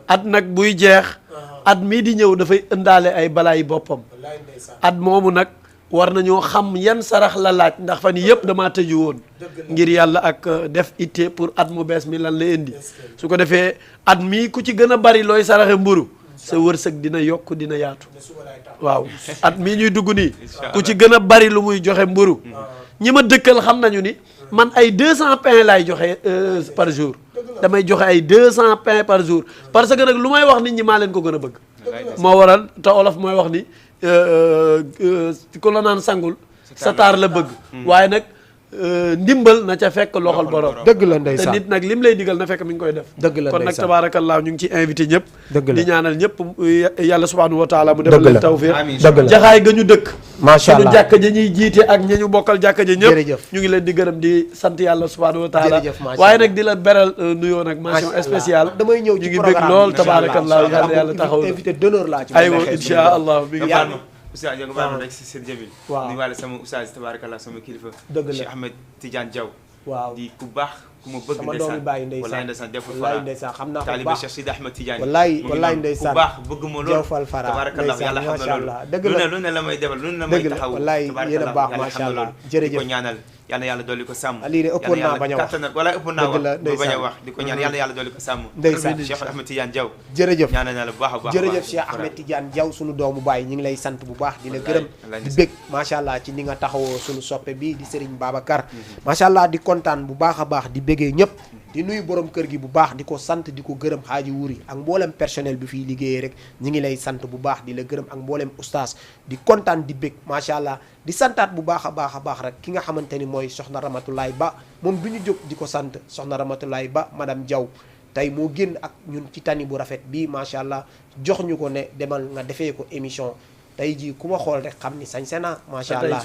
at nag buy jeex. at mii di ñëw dafay ëndaale ay balaay boppam. at moomu nag war nañoo xam yan sarax la laaj ndax fan yëpp damaa tëju woon. ngir yàlla ak def itte pour at mu bees mi lan la indi. su ko defee at mii ku ci gën a bari looy saraxe mburu sa wërsëg dina yokk dina yaatu. waaw at mii ñuy dugg nii ku ci gën a bari lu muy joxe mburu ñi ma dëkkal xam nañu ni man ay 200 pain laay joxe par jour. damay joxe ay 200 pain par jour parce que nag lu may wax nit ñi maa leen ko gën a bëgg. moo waral te olof mooy wax ni ku la naan sangul sa taar la bëgg. waaye nag ndimbal na ca fekk loxol borom. dëgg la ndeysaan te nit nag lim lay digal na fekk mi ngi koy def. dëgg la kon nag ndeysaan tabaarakallaa ñu ngi ci invité ñëpp. dëgg la di ñaanal ñëpp yàlla subhaanahu wa taala mu defal leen tawfiq. dëgg la jaxaay ga ñu dëkk. macha allah suñu jàkka ja ñuy jiite ak ña ñu bokkal jàkka ja ñëpp. jërëjëf ñu ngi leen di gërëm di sant yàlla subhaanahu wa taala. jërëjëf macha waaye nag di la beral nuyoo nag mention spéciale. damay ñëw ñu ci ngi programme bëgg lool tabaarakallaa yàlla taxaw na. invité d'honneur laa ci. aywa incha allah bi nga baal ma oustaz nga baal ma rek si seen jamil. waaw nuyu waale sama oustaz tabarakallah sama kilifa. dëgg la Cheikh Ahmed Tidiane Diaw. waaw di ku baax ku ma bëgg. sama doomi bàyyi ndeysaan wallaay ndeysaan deful wallaay fara ndeysaan xam naa ko bu taalibe baax Cheikh Sidi Ahmed Tidiane. wallaay ndeysaan ku baax bëgg ma lool. Jawfal fara tabarakallah yàlla xam na loolu. dëgg la lu ne la may defal lu ne la may dëgg la taxaw. wallaay yéen a baax macha allah jërëjëf di ko ñaanal yal na yàlla dolli ko sàmm. lii de ëppoon naa bañ a wax wala ëppoon naa dëgg la wax ba bañ a ndeysaan wax di ko ñaan yal na yàlla dolli ko sàmm. ndeysaan Cheikh Ahmed Tidiane Diaw. jërëjëf ñaanal na la bu baax a baax. jërëjëf Cheikh Ahmed Tidiane Diaw sunu doomu baay ñu ngi lay sant bu baax di la gërëm di bég macha allah ci ni nga taxawoo sunu soppe bi di Serigne Babacar macha allah di kontaan bu baax a baax di bégee ñëpp di nuyu borom kër gi bu baax di ko sant di ko gërëm xaaji wuri ak mboolem personnel bi fiy liggéeyee rek ñi ngi lay sant bu baax di la gërëm ak mboolem oustaz di kontaan di bég macha allah di santaat bu baax a baax rek ki nga xamante ni mooy soxna Ramatulaay Ba moom du ñu jóg di ko sant soxna Ramatulaay Ba madame Diaw tey moo génn ak ñun ci tani bu rafet bii macha allah jox ñu ko ne demal nga defee ko émission tey jii ku ma xool rek xam ni sañse na macha allah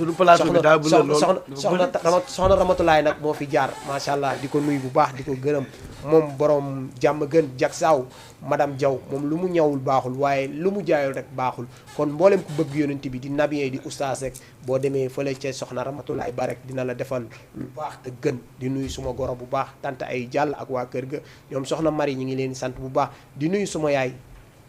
soxna Ramatulaay nag moo fi jaar macha allah di ko nuyu bu baax di ko gërëm moom borom jàmm gën jak saaw madame Diaw moom lu mu ñawul baaxul waaye lu mu jaayul rek baaxul kon mboolem ku bëgg yonent bi di nabiyee di oustaz rek boo demee fële ca soxna Ramatulaay Ba rek dina la defal lu baax te gën di nuyu suma goro bu baax tant ay jàll ak waa kër ga ñoom soxna Marie ñi ngi leen sant bu baax di nuyu suma yaay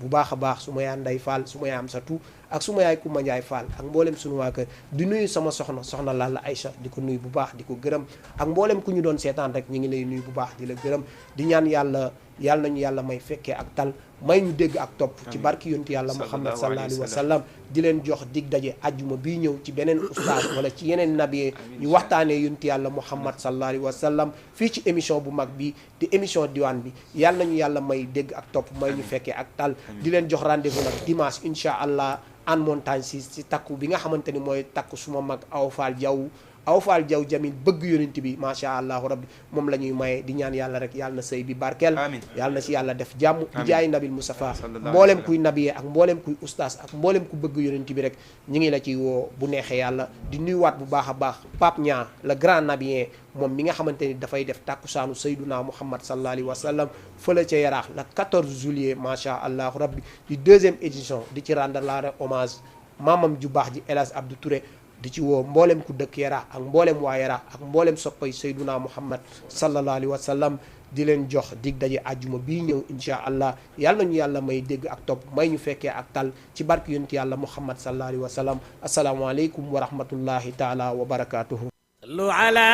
bu baax a baax suma yaay Ndey Fall suma yaay Amsatu ak suma yaay Kumba Njaay Fall ak mboolem sunu waa kër di nuyu sama soxna Lalla Aïcha di ko nuyu bu baax di ko gërëm ak mboolem ku ñu doon seetaan rek ñu ngi lay nuyu bu baax di la gërëm di ñaan yàlla nañu yàlla may fekkee ak tal may ñu dégg ak topp ci barki yontu yàlla Muhammad sallallahu alayhi wa sallam di leen jox dig daje ajjuma bii ñëw ci beneen oustaz wala ci yeneen nabi ñu waxtaanee yontu yàlla Muhammad sallallahu alayhi wa sallam fii ci émission bu mag bi di émission diwaan bi yàlla nañu yàlla may dégg ak topp may ñu fekkee ak tal di leen jox rendez-vous nag dimanche incha allah en montagne si takku bi nga xamante ni mooy takku suma mag Aw Fall Diaw Jamil bëgg yonent bi macha allahu rabbi moom la ñuy maye di ñaan yàlla rek yàlla na sëy bi barkeel yàlla na si yàlla def jàmm di jaay nabil Mustafa mboolem kuy nabiyee ak mboolem kuy ustaas ak mboolem ku bëgg yonent bi rek ñu ngi la ci woo bu neexee yàlla di nuyuwaat bu baax a baax Pape Niang le grand nabiyee moom mi nga xamante ni dafay def tàkkusaanu sayduna Muhammad sallallahu alayhi wa sallam fële ca yaraax le 14 juillet macha allahu rabbi di 2e édition di ci rendre la hommage maamam ju baax ji El Hadj Abdou Touré di ci woo mboolem ku dëkk Yaraax ak mboolem waa Yaraax ak mboolem soppay Seyduna Muhammad sallallahu alayhi wa sallam di leen jox dig daje àjjuma bii ñëw insha allah yàlla nañu yàlla may dégg ak topp may ñu fekkee ak tal ci barke yonent yàlla Muhammad sallallahu alayhi wa sallam asalaamaaleykum wa rahmatullahi taala wa barakatuhu صلوا على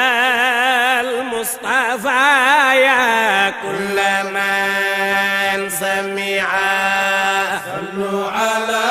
المصطفى يا كل من سمع صلوا على